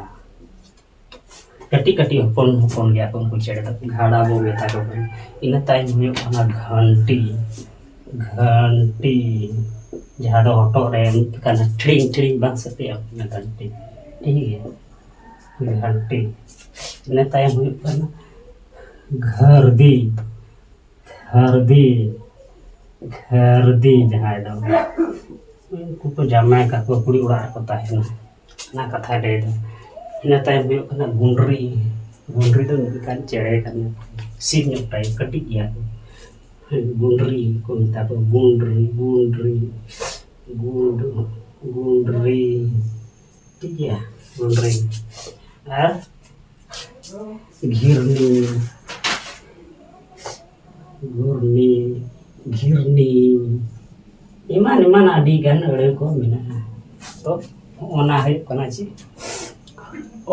ᱠᱟᱹᱴᱤᱡ ᱠᱟᱹᱴᱤᱡ ᱦᱚᱯᱚᱱ ᱦᱚᱯᱚᱱ ᱜᱮᱭᱟ ᱠᱚ ᱩᱱᱠᱩ ᱪᱮᱬᱮ ᱫᱚ, ᱜᱷᱟᱣᱲᱟ ᱵᱚ ᱢᱮᱛᱟ ᱠᱚ ᱠᱟᱱᱟ᱾ ᱤᱱᱟᱹ ᱛᱟᱭᱚᱢ ᱦᱩᱭᱩᱜ ᱠᱟᱱᱟ ᱜᱷᱟᱱᱴᱤ᱾ ᱜᱷᱟᱱᱴᱤ, ᱡᱟᱦᱟᱸ ᱫᱚ ᱦᱚᱴᱚᱜ ᱨᱮ ᱢᱤᱫ ᱞᱮᱠᱟᱱ ᱴᱷᱤᱲᱤᱝ ᱴᱷᱤᱲᱤᱝ ᱵᱟᱝ ᱥᱟᱰᱮᱭᱟ, ᱚᱱᱟ ᱜᱷᱟᱱᱴᱤ᱾ ᱴᱷᱤᱠ ᱜᱮᱭᱟ, ᱜᱷᱟᱱᱴᱤ᱾ ᱤᱱᱟᱹ ᱛᱟᱭᱚᱢ ᱦᱩᱭᱩᱜ ᱠᱟᱱᱟ ᱜᱷᱟᱹᱨᱫᱤ᱾ ᱜᱷᱟᱹᱨᱫᱤ, ᱜᱷᱟᱹᱨᱫᱤ ᱡᱟᱦᱟᱸᱭ ᱫᱚ ᱩᱱᱠᱩ ᱠᱚ ᱡᱟᱶᱟᱭ ᱠᱟᱠᱚ ᱠᱩᱲᱤ ᱚᱲᱟᱜ ᱨᱮᱠᱚ ᱛᱟᱦᱮᱱᱟ, ᱚᱱᱟ ᱠᱟᱛᱷᱟᱭ ᱞᱟᱹᱭᱫᱟ᱾ ᱤᱱᱟᱹ ᱛᱟᱭᱚᱢ ᱦᱩᱭᱩᱜ ᱠᱟᱱᱟ ᱜᱩᱸᱰᱨᱤ᱾ ᱜᱩᱸᱰᱨᱤ ᱫᱚ ᱢᱤᱫ ᱞᱮᱠᱟᱱ ᱪᱮᱬᱮ ᱠᱟᱱᱟ, ᱥᱤᱢ ᱧᱚᱜ ᱴᱟᱭᱤᱯ, ᱠᱟᱹᱴᱤᱡ ᱜᱮᱭᱟ ᱠᱚ᱾ ᱜᱩᱸᱰᱨᱤ ᱠᱚ ᱢᱮᱛᱟ ᱠᱚᱣᱟ, ᱜᱩᱸᱰᱨᱤ, ᱜᱩᱸᱰᱨᱤ, ᱜᱩᱸᱰ-, ᱜᱩᱸᱰᱨᱤ᱾ ᱴᱷᱤᱠ ᱜᱮᱭᱟ, ᱜᱩᱸᱰᱨᱤ᱾ ᱟᱨ ᱜᱷᱤᱨᱱᱤ, ᱜᱷᱩᱨᱱᱤ, ᱜᱷᱤᱨᱱᱤ, ᱮᱢᱟᱱ ᱮᱢᱟᱱ ᱟᱹᱰᱤ ᱜᱟᱱ ᱟᱹᱲᱟᱹ ᱠᱚ ᱢᱮᱱᱟᱜᱼᱟ᱾ ᱛᱚ, ᱚᱱᱟ ᱦᱩᱭᱩᱜ ᱠᱟᱱᱟ ᱪᱮᱫ?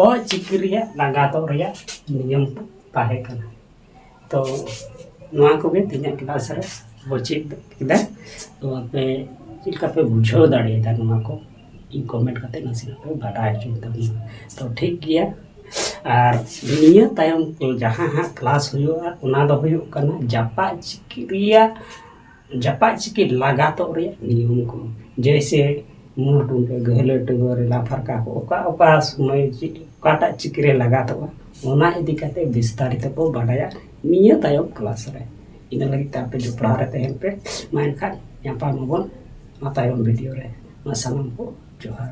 ᱚ ᱪᱤᱠᱤ ᱨᱮᱭᱟᱜ ᱞᱟᱜᱟᱛᱚᱜ ᱨᱮᱭᱟᱜ ᱱᱤᱭᱚᱢ ᱛᱟᱦᱮᱸ ᱠᱟᱱᱟ᱾ ᱛᱚ, ᱱᱚᱣᱟ ᱠᱚᱜᱮ ᱛᱮᱦᱮᱧᱟᱜ ᱠᱞᱟᱥ ᱨᱮ ᱵᱚ ᱪᱮᱫ ᱠᱮᱫᱟ᱾ ᱛᱚ, ᱟᱯᱮ ᱪᱮᱫ ᱞᱮᱠᱟ ᱯᱮ ᱵᱩᱡᱷᱟᱹᱣ ᱫᱟᱲᱮᱭᱟᱫᱟ ᱱᱚᱣᱟ ᱠᱚ, ᱤᱧ ᱠᱚᱢᱮᱱᱴ ᱠᱟᱛᱮ ᱱᱟᱥᱮᱱᱟᱜ ᱯᱮ ᱵᱟᱰᱟᱭ ᱦᱚᱪᱚᱧ ᱛᱟᱵᱚᱱᱟ᱾ ᱛᱚ, ᱴᱷᱤᱠ ᱜᱮᱭᱟ᱾ ᱟᱨ ᱱᱤᱭᱟᱹ ᱛᱟᱭᱚᱢ ᱠᱚ ᱡᱟᱦᱟᱸ ᱦᱟᱸᱜ ᱠᱞᱟᱥ ᱦᱩᱭᱩᱜᱼᱟ, ᱚᱱᱟ ᱫᱚ ᱦᱩᱭᱩᱜ ᱠᱟᱱᱟ ᱡᱟᱯᱟᱜ ᱪᱤᱠᱤ ᱨᱮᱭᱟᱜ, ᱡᱟᱯᱟᱜ ᱪᱤᱠᱤ ᱞᱟᱜᱟᱛᱚᱜ ᱨᱮᱭᱟᱜ ᱱᱤᱭᱚᱢ ᱠᱚ᱾ ᱡᱮᱭᱥᱮ, ᱢᱩᱨ ᱴᱩᱰᱟᱹ, ᱜᱟᱹᱦᱞᱟᱹ ᱴᱩᱰᱟᱹ, ᱨᱮᱞᱟ ᱯᱷᱟᱨᱠᱟ ᱠᱚ, ᱚᱠᱟ ᱚᱠᱟ ᱥᱚᱢᱚᱭ ᱪᱮᱫ, ᱚᱠᱟᱴᱟᱜ ᱪᱤᱠᱤ ᱨᱮ ᱞᱟᱜᱟᱛᱚᱜᱼᱟ, ᱚᱱᱟ ᱤᱫᱤ ᱠᱟᱛᱮ ᱵᱤᱥᱛᱟᱨᱤᱛ ᱵᱚ ᱵᱟᱰᱟᱭᱟ ᱱᱤᱭᱟᱹ ᱛᱟᱭᱚᱢ ᱠᱞᱟᱥ ᱨᱮ᱾ ᱤᱱᱟᱹ ᱞᱟᱹᱜᱤᱫ ᱛᱮ ᱟᱯᱮ ᱡᱚᱯᱲᱟᱣ ᱨᱮ ᱛᱟᱦᱮᱱ ᱯᱮ᱾ ᱢᱟ ᱮᱱᱠᱷᱟᱱ ᱧᱟᱯᱟᱢ ᱟᱵᱚᱱ ᱚᱱᱟ ᱛᱟᱭᱚᱢ ᱵᱷᱤᱰᱤᱭᱳ ᱨᱮ᱾ ᱢᱟ ᱥᱟᱱᱟᱢ ᱠᱚ ᱡᱚᱦᱟᱨ᱾